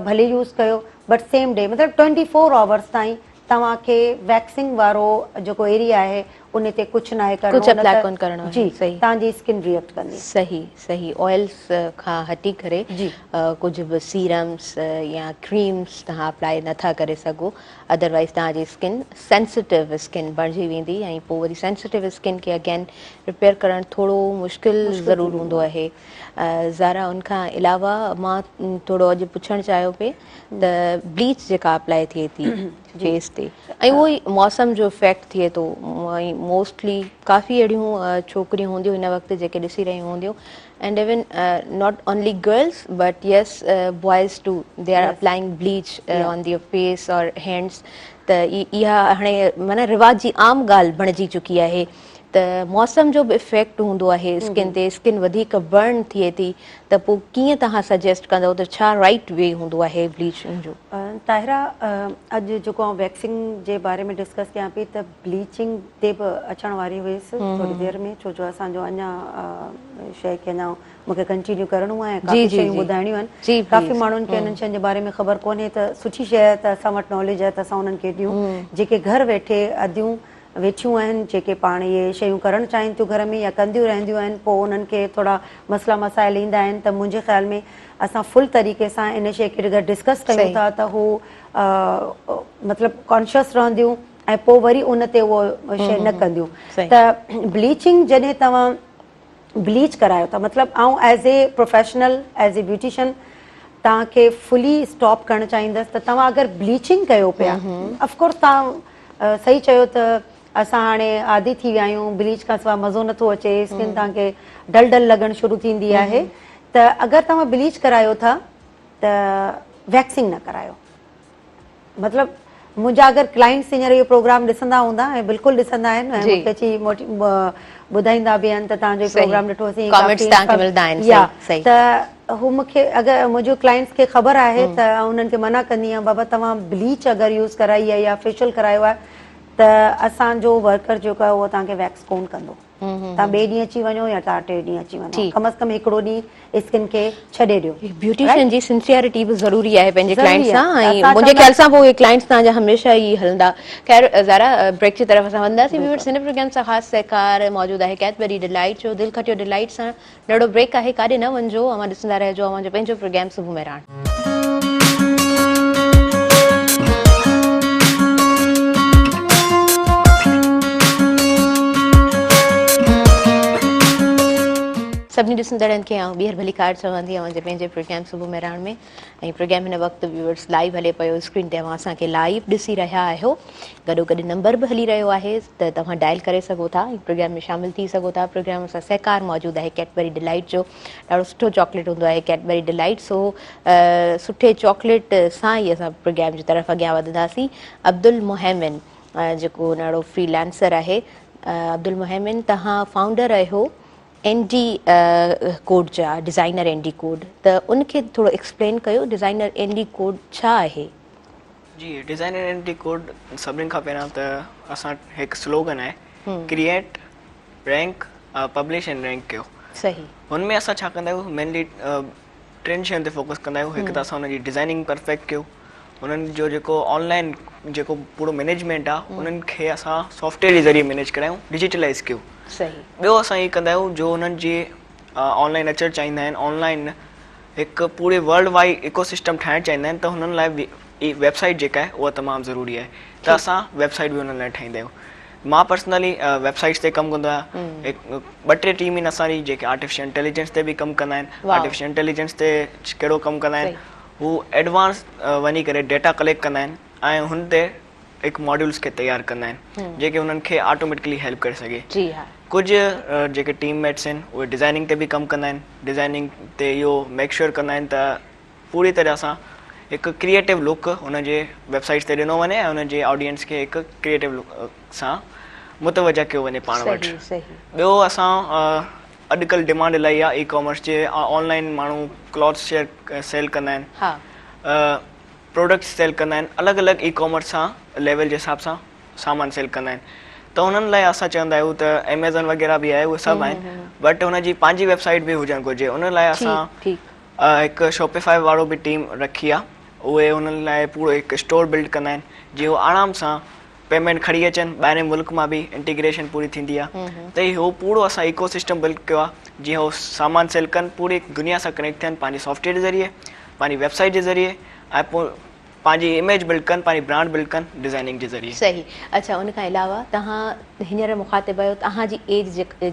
ڀلي يوز ڪيو بٽ سيم ڊي مطلب 24 آورس تائين توهان کي ويڪسنگ وارو جيڪو ايريا آهي ان تي ڪجهه ناهي ڪرڻو ڪجهه نه اپلاء ته ڪونه ڪرڻو آهي جي صحيح توهان جي اسڪن ريئڪٽ ڪندي. صحيح صحيح آئلس کان هٽي ڪري جي. ڪجهه به سيرمس يا ڪريمس توهان اپلاء نه ٿا ڪري سگهو ادروائز توهان جي اسڪن سينسيٽو اسڪن بڻجي ويندي ۽ پوء وري سينسيٽو اسڪن کي اگين رپيئر ڪرڻ ٿورو مشڪل مشڪل ٿي ضرور ويندو هوندو آهي. آهي زارا ان کان علاوه مان ٿورو اڄ پڇڻ چاهيو پئي ته بليچ جيڪا اپلاء ٿئي ٿي فيس تي ۽ اهو ئي موسم جو افيڪٽ ٿئي ٿو ۽ موسٽلي ڪافي اهڙيون ڇوڪريون هونديون هن وقت جيڪي ڏسي رهيون هونديون and even not only girls but yes boys too they are applying bleach on their face اور هينڊس ته اها هاڻي معنيٰ رواج جي عام ڳالهه بڻجي چڪي آهي ته موسم جو به افيڪٽ هوندو آهي اسڪن تي اسڪن وڌيڪ برن ٿئي ٿي ته پوء ڪيئن توهان سجيسٽ ڪندو ته ڇا رائيٽ وي هوندو آهي بليچنگ جو؟ طاهره اڄ جيڪو آئون ويڪسنگ جي باري ۾ ڊسڪس ڪيان پئي ته بليچنگ تي به اچڻ واري هيس ٿوري دير ۾ ڇو جو اسان جو اڃا شيء کي اڃا مون کي ڪنٽينيو ڪرڻو آهي ۽ ڪافي شيون ٻڌائڻيون آهن ڪافي ماڻهن کي انهن شين جي باري ۾ خبر ڪونهي ته سٺي شيء آهي ته اسان وٽ ناليج آهي ته اسان انهن کي ڏيون جيڪي گهر ويٺي اديون ويٺيون آهن جيڪي پاڻ اهي شيون ڪرڻ چاهين ٿيون گهر ۾ يا ڪنديون رهنديون آهن پوء انهن کي ٿورا مسئلا مسائل ايندا آهن ته منهنجي خيال ۾ اسان فل طريقي سان ان شيء کي اگر ڊسڪس ڪيون ٿا ته هو مطلب ڪانشس رهنديون ۽ پوء وري ان تي اهو شيء نه ڪنديون ته بليچنگ جڏهن توهان بليچ ڪرايو ٿا مطلب آئون as a professional as a beautician توهان کي فلي اسٽاپ ڪرڻ چاهيندس ته توهان اگر بليچنگ ڪيو پيا اف ڪورس توهان صحيح چيو ته اسان هاڻي عادي ٿي ويا آهيون بليچ کان سواء مزو نٿو اچي اسڪن توهان کي ڊل ڊل لڳڻ شروع ٿيندي آهي ته اگر توهان بليچ ڪرايو ٿا ته ويڪسنگ نه ڪرايو مطلب منهنجا اگر ڪلائنٽس هينئر اهو پروگرام ڏسندا هوندا ۽ بلڪل ڏسندا آهن ۽ مونکي اچي ٻڌائيندا به آهن ته توهان جو پروگرام ڏٺو سين ڪامينٽس توهان کي ملدا آهن يا ته هو مونکي اگر منهنجو ڪلائنٽس کي خبر آهي ته انهن کي منع ڪندي آهيان بابا توهان بليچ اگر يوز ڪرائي آهي يا فيشل ڪرايو آهي ته اسان جو ورڪر جيڪو آهي اهو توهان کي ويڪس ڪون ڪندو توهان ٻئي ڏينهن اچي وڃو يا توهان ٽئين ڏينهن اچي وڃو ڪم از ڪم هڪڙو ڏينهن اسڪن کي ڇڏي ڏيو. بيوٽيشن جي سنسيئرٽي به ضروري آهي پنهنجي ڪلائنٽ سان ۽ منهنجي خيال سان پوء اهي ڪلائنٽس توهان جا هميشه ئي هلندا. خير زارا بريڪ جي طرف اسان وڌنداسين ويورز هن پروگرام سان خاص سهڪار موجود آهي ڪيڊبري ڊيلائيٽ جو دل کٽيو ڊيلائيٽ سان ننڍڙو بريڪ آهي ڪاڏي نه وڃجو اوهان ڏسندا رهجو اوهان جو پنهنجو پروگرام صبح مهراڻ. سڀني ڏسندڙن کي آئون ٻيهر ڀليڪار چوان ٿي اوهان جي پنهنجي پروگرام صبح مهراڻ ۾ ۽ پروگرام هن وقت ويورز لائيو هلي پيو اسڪرين تي اوهان اسان کي لائيو ڏسي رهيا آهيو گڏو گڏ نمبر به هلي رهيو آهي ته توهان ڊائل ڪري سگهو ٿا ۽ پروگرام ۾ شامل ٿي سگهو ٿا پروگرام سان سهڪار موجود آهي ڪيڊبري ڊلائيٽ جو ڏاڍو سٺو چاڪليٽ هوندو آهي ڪيڊبري ڊلائيٽ سو سٺي چاڪليٽ سان ئي اسان پروگرام جي طرف اڳيان وڌنداسين عبدالمهيمن جيڪو ناڙو فري لانسر آهي عبدالمهيمن توهان فائونڊر آهيو اين ڊي ڪوڊ جا ڊزائنر اين ڊي ڪوڊ ته ان کي ٿورو ايڪسپلين ڪيو ڊزائنر اين ڊي ڪوڊ ڇا آهي؟ جي ڊزائنر اين ڊي ڪوڊ سڀني کان پهريان ته اسان هڪ سلوگن آهي create rank publish and rank ڪيو صحيح هن ۾ اسان ڇا ڪندا آهيون مينلي ٽن شين تي فوڪس ڪندا آهيون هڪ ته اسان انهن جي ڊزائننگ پرفيڪٽ ڪيو انهن جو جيڪو آن لائن جيڪو پورو مينيجمينٽ آهي انهن کي اسان سافٽ ويئر جي ذريعي مينيج ڪرايون ڊجيٽلائز ڪيو صحيح ٻيو اسان هي ڪندا آهيون جو انهن جي آن لائن اچڻ چاهيندا آهن آن لائن هڪ پوري ورلڊ وائيڊ ايڪو سسٽم ٺاهڻ چاهيندا آهن ته هنن لاء ويب سائيٽ جيڪا آهي اها تمام ضروري آهي ته اسان ويب سائيٽ به انهن لاء ٺاهيندا آهيون مان پرسنلي ويب سائيٽس تي ڪم ڪندو آهيان هڪ ٻه ٽي ٽيم آهن اسان جي جيڪي آرٽيفيشل انٽيليجنس تي به ڪم ڪندا آهن آرٽيفيشل انٽيليجنس تي ڪهڙو ڪم ڪندا آهن هو ايڊوانس وڃي ڪري ڊيٽا ڪليڪٽ ڪندا آهن ۽ هن تي هڪ ماڊيولز کي تيار ڪندا آهن جيڪي انهن کي آٽوميٽڪلي هيلپ ڪري سگهي جي ها ڪجهه جيڪي ٽيم ميٽس آهن اهي ڊزائننگ تي به ڪم ڪندا آهن ڊزائننگ تي اهو ميڪ شيور ڪندا آهن ته پوري طرح سان هڪ ڪريئيٽو لڪ ان جي ويب سائيٽس تي ڏنو وڃي ۽ ان جي آڊينس کي هڪ ڪريئيٽو لڪ سان متوجه ڪيو وڃي پاڻ وٽ ٻيو اسان اڄڪلهه ڊمانڊ الاهي آهي اي ڪامرس جي آن لائن ماڻهو ڪلاٿس شيئر سيل ڪندا آهن پروڊڪٽس سيل ڪندا آهن الڳ الڳ اي ڪامرس سان ليول جي حساب سان سامان سيل ڪندا آهن ته انهن لاء اسان چوندا آهيون ته ايميزون وغيره به آهي اهي سڀ آهن بٽ ان جي پنهنجي ويب سائيٽ به هجڻ گهرجي ان لاء اسان هڪ شاپيفائي وارو به ٽيم رکي آهي اهي انهن لاء پورو هڪ اسٽور بلڊ ڪندا آهن جيئن هو آرام سان پيمينٽ کڻي اچن ٻاهرين ملڪ مان به انٽيگريشن پوري ٿيندي آهي ته اهو پورو اسان ايڪو سسٽم بلڊ ڪيو آهي جيئن هو سامان سيل ڪن پوري دنيا سان ڪنيڪٽ ٿين پنهنجي سافٽ ويئر جي ذريعي پنهنجي ويب سائيٽ جي ذريعي ۽ پوء پنهنجي اميج بلڊ ڪن پنهنجي برانڊ بلڊ ڪن ڊزائننگ جي ذريعي. صحيح اڇا ان کان علاوه توهان هينئر مخاطب آهيو توهان جي ايج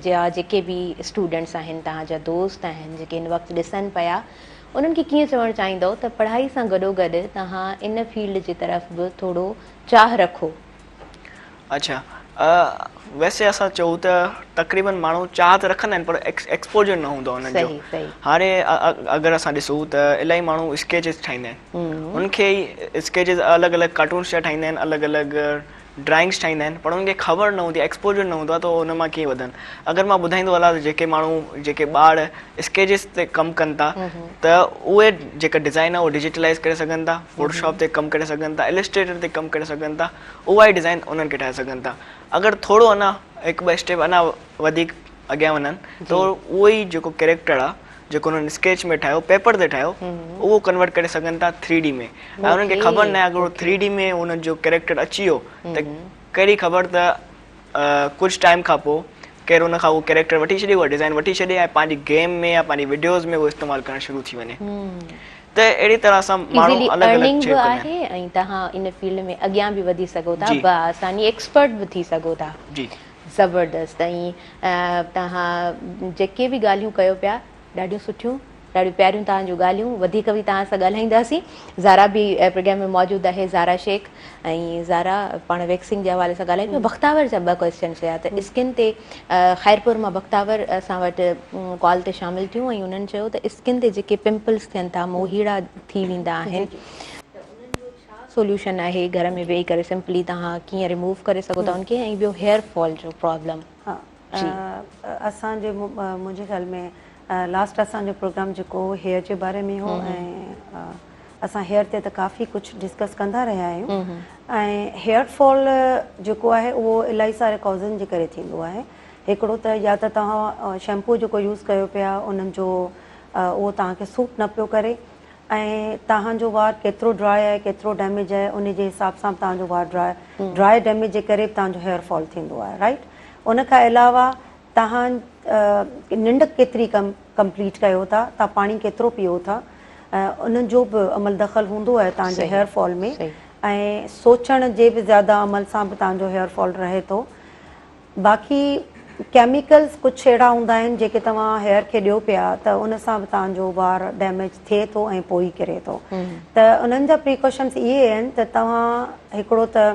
جا جيڪي به اسٽوڊنٽس آهن توهان جا دوست آهن جيڪي هن وقت ڏسن پيا انهن کي ڪيئن چوڻ چاهيندؤ ته پڙهائي سان گڏوگڏ توهان ان فيلڊ جي طرف به ٿورو چاهه رکو. اڇا ويسي اسان چئون ته تقريبن ماڻهو چاهه ته رکندا آهن پر ايڪسپوجر نه هوندو آهي انهن جو هاڻي اگر اسان ڏسون ته الاهي ماڻهو اسڪيچز ٺاهيندا آهن ان کي اسڪيچز الڳ الڳ ڪارٽونس جا ٺاهيندا آهن الڳ الڳ ڊرائنگس ٺاهيندا آهن پر انهن کي خبر نه هوندي آهي ايڪسپوجر نه هوندو آهي ته ان مان ڪيئن وڌن اگر مان ٻڌائيندو هلان ته جيڪي ماڻهو جيڪي ٻار اسڪيچز تي ڪم ڪن ٿا ته اهي جيڪا ڊزائن آهي اهو ڊجيٽلائز ڪري سگهن ٿا فوٽوشاپ تي ڪم ڪري سگهن ٿا السٽريٽر تي ڪم ڪري سگهن ٿا اها ئي ڊزائن انهن کي ٺاهي سگهن ٿا اگر ٿورو اڃا هڪ ٻه اسٽيپ اڃا وڌيڪ اڳيان وڃن ته اهو ئي جيڪو ڪيريڪٽر آهي جيڪو انهن اسڪيچ ۾ ٺاهيو پيپر تي ٺاهيو اهو ڪنورٽ ڪري سگهن ٿا ٿري ڊي ۾ ۽ انهن کي خبر ناهي اگر اهو ٿري ڊي ۾ انهن جو ڪيريڪٽر اچي ويو ته ڪهڙي خبر ته ڪجهه ٽائيم کان پوء ڪير ان کان اهو ڪيريڪٽر وٺي ڇڏي اها ڊزائن وٺي ڇڏي ۽ پنهنجي گيم ۾ يا پنهنجي وڊيوز ۾ اهو استعمال ڪرڻ شروع ٿي وڃي ته اهڙي طرح سان ماڻهو الڳ الڳ شيون ڪندا آهن. آهي ۽ توهان ان فيلڊ ۾ اڳيان به وڌي سگهو ٿا بآساني ايڪسپرٽ به ٿي سگهو ٿا. جي. زبردست ۽ توهان جيڪي به ڳالهيون ڪيو پيا ڏاڍيون سٺيون ڏاڍيون پياريون توهان جون ڳالهيون وڌيڪ به توهان سان ڳالهائينداسين زارا به پروگرام ۾ موجود آهي زارا شيخ ۽ زارا پاڻ ويڪسنگ جي حوالي سان ڳالهايون پيا بختاور جا ٻه ڪويسچنس هيا ته اسڪن تي خيرپور مان بختاور اسان وٽ ڪال تي شامل ٿيون ۽ انهن چيو ته اسڪن تي جيڪي پمپلس ٿين ٿا موهيڙا ٿي ويندا آهن ته انهن جو ڇا سوليوشن آهي گهر ۾ ويهي ڪري سمپلي توهان ڪيئن ريموو ڪري سگهو ٿا ان کي ۽ ٻيو هيئر فال جو پرابلم ها اسان جي منهنجي خيال ۾ لاسٽ اسان جو پروگرام جيڪو هو هيئر جي باري ۾ هو ۽ اسان هيئر تي ته ڪافي ڪجهه ڊسڪس ڪندا رهيا آهيون ۽ هيئر فال جيڪو آهي اهو الاهي ساري ڪازن جي ڪري ٿيندو آهي هڪڙو ته يا ته توهان شيمپو جيڪو يوز ڪيو پيا انهن جو اهو توهان کي سوٽ نه پيو ڪري ۽ توهان جو وار ڪيترو ڊرائي آهي ڪيترو ڊيميج آهي ان جي حساب سان به توهان جو وار ڊرائي ڊرائي ڊيميج جي ڪري به توهان جو هيئر فال ٿيندو آهي رائيٽ ان کان علاوه توهان ننڊ ڪيتري ڪم ڪمپليٽ ڪيو ٿا توهان پاڻي ڪيترو پيئو ٿا انهن جو به عمل دخل هوندو آهي توهان جي هيئر فال ۾ ۽ سوچڻ جي به زياده عمل سان به توهان جو هيئر فال رهي ٿو باقي ڪيميڪلز ڪجهه اهڙا هوندا آهن جيڪي توهان هيئر کي ڏيو پيا ته ان سان به توهان جو وار ڊيميج ٿئي ٿو ۽ پوء ئي ڪري ٿو ته انهن جا پريڪاشنز اهي آهن ته توهان هڪڙو ته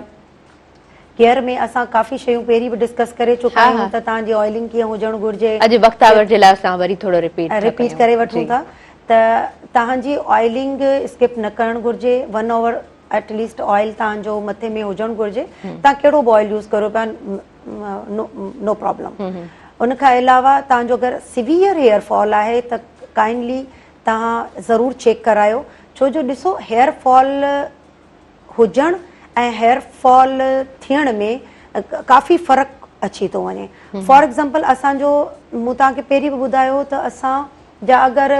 ڪيئر ۾ اسان ڪافي شيون پهرين به ڊسڪس ڪري چڪا آهيون ته توهان جي آئلنگ ڪيئن هجڻ گهرجي. اڄ بختاور جي لاء اسان وري ٿورو رپيٽ ٿا رپيٽ ڪري وٺون ٿا ته توهان جي آئلنگ اسڪپ نه ڪرڻ گهرجي one hour at least oil توهان جو مٿي ۾ هجڻ گهرجي توهان ڪهڙو به آئل يوز ڪريو پيا نو پرابلم ان کان علاوه توهان جو اگر سيويئر هيئر فال آهي ته ڪائنڊلي توهان ضرور چيڪ ڪرايو ڇو جو ڏسو هيئر فال هجڻ ۽ هيئر فال ٿيڻ ۾ ڪافي فرق اچي ٿو وڃي فار ايگزامپل اسان جو مون توهان کي پهرين به ٻڌايو ته اسان جا اگر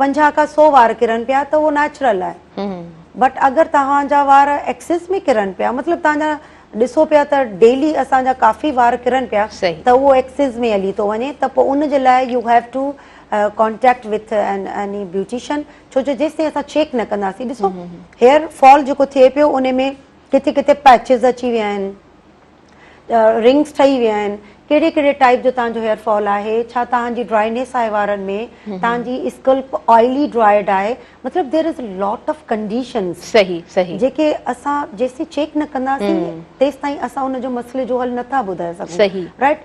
50 کان 100 وار ڪرن پيا ته اهو نيچرل آهي بٽ اگر توهان جا وار ايڪسس ۾ ڪرن پيا مطلب توهان جا ڏسو پيا ته ڊيلي اسان جا ڪافي وار ڪرن پيا ته اهو ايڪسس ۾ هلي ٿو وڃي ته پوء ان جي لاء you have to contact with any beautician ڇو جو جيستائين اسان چيڪ نه ڪنداسين ڏسو هيئر فال جيڪو ٿئي پيو ان ۾ ڪٿي ڪٿي پيچز اچي ويا آهن رنگس ٺهي ويا آهن ڪهڙي ڪهڙي ٽائيپ جو توهان جو هيئر فال آهي ڇا توهان جي ڊرائينيس آهي وارن ۾ توهان جي اسڪلپ آئلي ڊرائيڊ آهي مطلب there is lot of conditions صحيح صحيح جيڪي اسان جيسين چيڪ نه ڪنداسين تيستائين اسان ان جو مسئلي جو حل نٿا ٻڌائي سگهون صحيح رائيٽ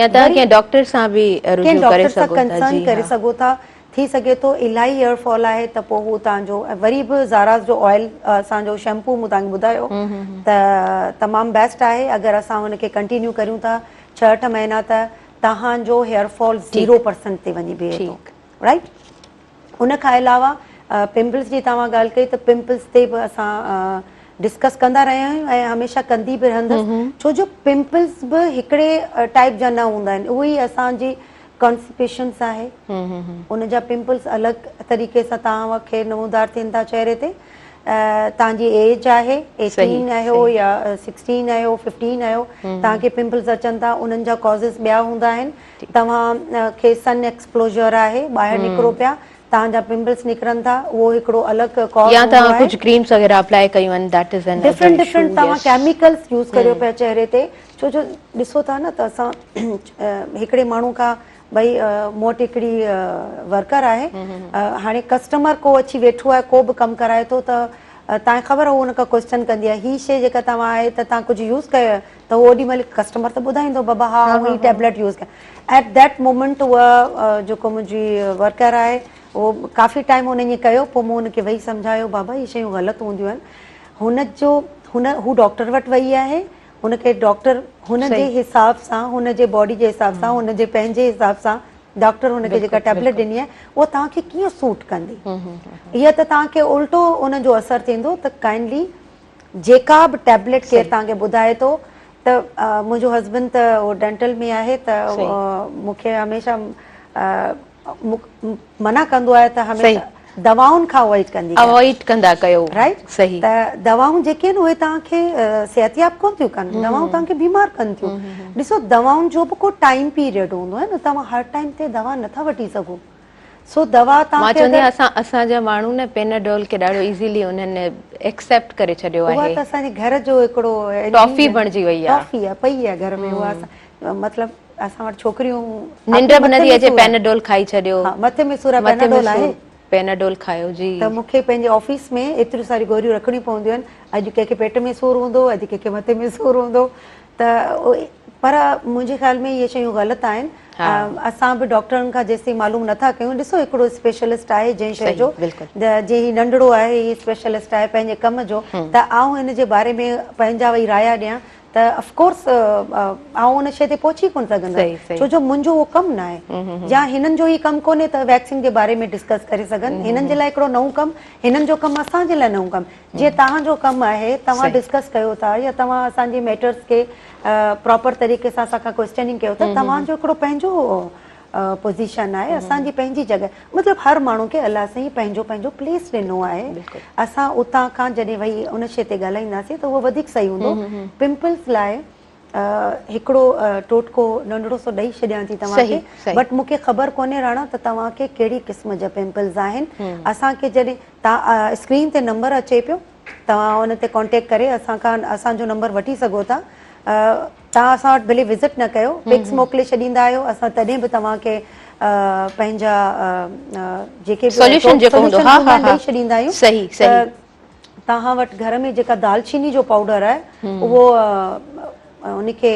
يا توهان ڪنهن ڊاڪٽر سان به رجوع ڪري سگهو ٿا جي ڪري سگهو ٿا ٿي سگهي ٿو الاهي هيئر فال آهي ته پوء هو توهان جو وري به زاراز جو آئل اسان جو شيمپو مون توهان کي ٻڌايو ته تمام بيسٽ آهي اگر اسان ان کي ڪنٽينيو ڪريون ٿا ڇهه اٺ مهينا ته توهان جو هيئر فال زيرو پرسنٽ تي وڃي بيهي ٿو رائيٽ ان کان علاوه پمپلز جي توهان ڳالهه ڪئي ته پمپلز تي به اسان ڊسڪس ڪندا رهيا آهيون ۽ هميشه ڪندي به رهندس ڇو جو پمپلز به هڪڙي ٽائيپ جا نه هوندا آهن اهي ئي اسان جي ڪانسٽيپيشنس آهي ان جا پمپلز الڳ طريقي سان توهان کي نمودار ٿين ٿا چهري تي. توهان جي ايج آهي 18 آهيو يا 16 آهيو 15 آهيو توهان کي پمپلز اچن ٿا انهن جا ڪازز ٻيا هوندا آهن توهان کي سن ايڪسپلوجر آهي ٻاهر نڪرو پيا توهان جا پمپلز نڪرن ٿا اهو هڪڙو الڳ ڪاز يا توهان ڪجهه ڪريمز وغيره اپلائي ڪيون آهن that is an different different توهان ڪيميڪلز يوز ڪريو پيا چهري تي ڇو جو ڏسو ٿا نه ته اسان هڪڙي ماڻهو کان ڀئي مون وٽ هڪڙي ورڪر آهي هاڻي ڪسٽمر ڪو اچي ويٺو آهي ڪو به ڪم ڪرائي ٿو ته تان خبر هو ان کان ڪوئسچن ڪندي آهي هي شي جيڪا توهان آهي ته توهان ڪجهه يوز ڪيو ته هو اوڏي مهل ڪسٽمر ته ٻڌائيندو بابا ها آئون هي ٽيبليٽ يوز ڪيا ايٽ that moment اها جيڪو منهنجي ورڪر آهي اهو ڪافي ٽائيم هن ائين ڪيو پوء مون هن کي ويهي سمجهايو بابا هي شيون غلط هونديون آهن هن جو هن هو ڊاڪٽر وٽ وئي آهي هن کي ڊاڪٽر هن جي حساب سان هن جي باڊي جي حساب سان هن جي پنهنجي حساب سان ڊاڪٽر هن کي جيڪا ٽيبليٽ ڏني آهي اها توهان کي ڪيئن سوٽ ڪندي اها ته توهان کي الٽو ان جو اثر ٿيندو ته ڪائنڊلي جيڪا به ٽيبليٽ ڪير توهان کي ٻڌائي ٿو ته منهنجو هسبنڊ ته اهو ڊينٽل ۾ آهي ته مون کي هميشه منع ڪندو آهي ته هميشه دوائن کان اوائڊ ڪندي ڪر. اوائڊ ڪندا ڪيو. رائٽ صحيح. ته دوائون جيڪي آهن اهي توهان کي صحتياب ڪونه ٿيون ڪن دوائون توهان کي بيمار ڪن ٿيون ڏسو دوائن جو به ڪو ٽائيم پيريڊ هوندو آهي نه توهان هر ٽائيم تي دوا نٿا وٺي سگهو سو دوا توهان مان کي چوندي اگر آهيان اسان اسان جا ماڻهو نه پيناڊول کي ڏاڍو ايزيلي انهن ايڪسيپٽ ڪري ڇڏيو اها آهي ته اسان جي گهر جو هڪڙو ٽافي بڻجي وئي آهي. ٽافي آهي پئي آهي گهر ۾ اها مطلب اسان وٽ ڇوڪريون ننڊ به نٿي اچي پيناڊول کائي ڇڏيو. ها مٿي ۾ سور آهي پيناڊول آهي. پيناڊول کايو جي. ته مون کي پنهنجي آفيس ۾ ايتريون ساريون گوريون رکڻيون پونديون آهن اڄ ڪنهن کي پيٽ ۾ سور هوندو اڄ ڪنهن کي مٿي ۾ سور هوندو ته پر منهنجي خيال ۾ اهي شيون غلط آهن اسان به ڊاڪٽرن کان جيستائين معلوم نٿا ڪيون ڏسو هڪڙو اسپيشلسٽ آهي جنهن شيء جو جي هي ننڍڙو آهي هي اسپيشلسٽ آهي پنهنجي ڪم جو ته آئون هن جي باري ۾ پنهنجا وئي رايا ڏيان ته آف ڪورس آئون ان شيء تي پهچي ڪونه سگهندس ڇو جو منهنجو اهو ڪم نه آهي يا هنن جو هي ڪم ڪونهي ته ويڪسين جي باري ۾ ڊسڪس ڪري سگهن هنن جي لاء هڪڙو نئون ڪم هنن جو ڪم اسان جي لاء نئون ڪم جيئن توهان جو ڪم آهي توهان ڊسڪس ڪيو ٿا يا توهان اسان جي ميٽرس کي پراپر طريقي سان اسان کان ڪوئسچننگ ڪيو ٿا توهان جو هڪڙو پنهنجو پوزيشن آهي اسان جي پنهنجي جڳهه مطلب هر ماڻهو کي الله سائين پنهنجو پنهنجو پليس ڏنو آهي اسان اتان کان جڏهن وئي ان شي تي ڳالهائينداسين ته اهو وڌيڪ صحيح هوندو پمپلز لاء هڪڙو ٽوٽڪو ننڍڙو سو ڏئي ڇڏيان ٿي توهان کي بٽ مون کي خبر ڪونهي راڻا ته توهان کي ڪهڙي قسم جا پمپلز آهن اسان کي جڏهن تان اسڪرين تي نمبر اچي پيو توهان ان تي ڪانٽيڪٽ ڪري اسان کان اسان جو نمبر وٺي سگهو ٿا توهان اسان وٽ ڀلي وزٽ نه ڪيو پڪس موڪلي ڇڏيندا آهيو اسان تڏهن به توهان کي پنهنجا جيڪي به سوليوشن جيڪو هوندو ها ها ڏئي ڇڏيندا آهيون صحيح صحيح توهان وٽ گهر ۾ جيڪا دالچيني جو پائوڊر آهي اهو ان کي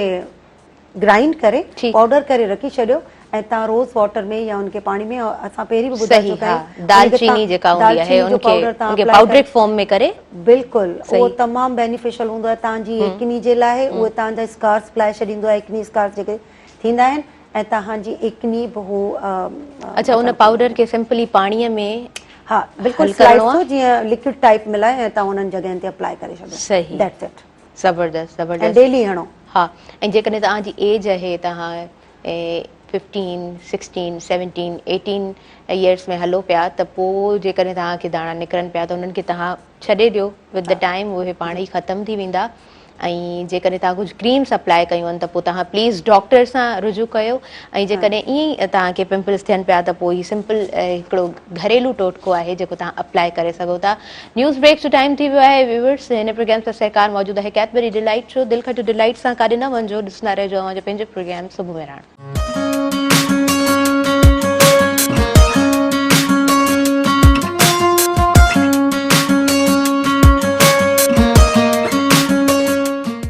گرائنڊ ڪري پائوڊر ڪري رکي ڇڏيو ۽ توهان روز واٽر ۾ يا ان کي پاڻي ۾ اسان پهرين به ٻڌائي چڪا آهيون دالچيني جيڪا هوندي آهي ان کي ان کي پائوڊرڪ فارم ۾ ڪري بلڪل اهو تمام بينيفيشل هوندو آهي توهان جي ايڪني جي لاء اهو توهان جا اسڪارس لاهي ڇڏيندو آهي ايڪني اسڪارس جيڪي ٿيندا آهن ۽ توهان جي ايڪني به هو اڇا ان پائوڊر کي سمپلي پاڻي ۾ ها بلڪل سلائيس جيئن لڪوڊ ٽائپ ملائي ۽ توهان انهن جڳهن تي اپلائي ڪري ڇڏيو صحيح that's it زبردست زبردست ۽ ڊيلي هڻو. ها ۽ جيڪڏهن توهان جي ايج آهي توهان fifteen sixteen seventeen eighteen years ۾ هلو پيا ته پوء جيڪڏهن توهان کي داڻا نڪرن پيا ته انهن کي توهان ڇڏي ڏيو ود the time اهي پاڻ ئي ختم ٿي ويندا ۽ جيڪڏهن توهان ڪجهه ڪريمس اپلائي ڪيون آهن ته پوء توهان پليز ڊاڪٽر سان رجوع ڪيو ۽ جيڪڏهن ائين ئي توهان کي پمپلس ٿين پيا ته پوء هي سمپل هڪڙو گهريلو ٽوٽڪو آهي جيڪو توهان اپلائي ڪري سگهو ٿا نيوز بريڪ جو ٽائيم ٿي ويو آهي ويورس هن پروگرام سان سهڪار موجود آهي ڪيڊبري ڊيلائيٽ جو دل کٽيو ڊيلائيٽ سان ڪاڏي نه وڃجو ڏسندا رهجو اوهان جو پنهنجو پروگرام صبح مهراڻ.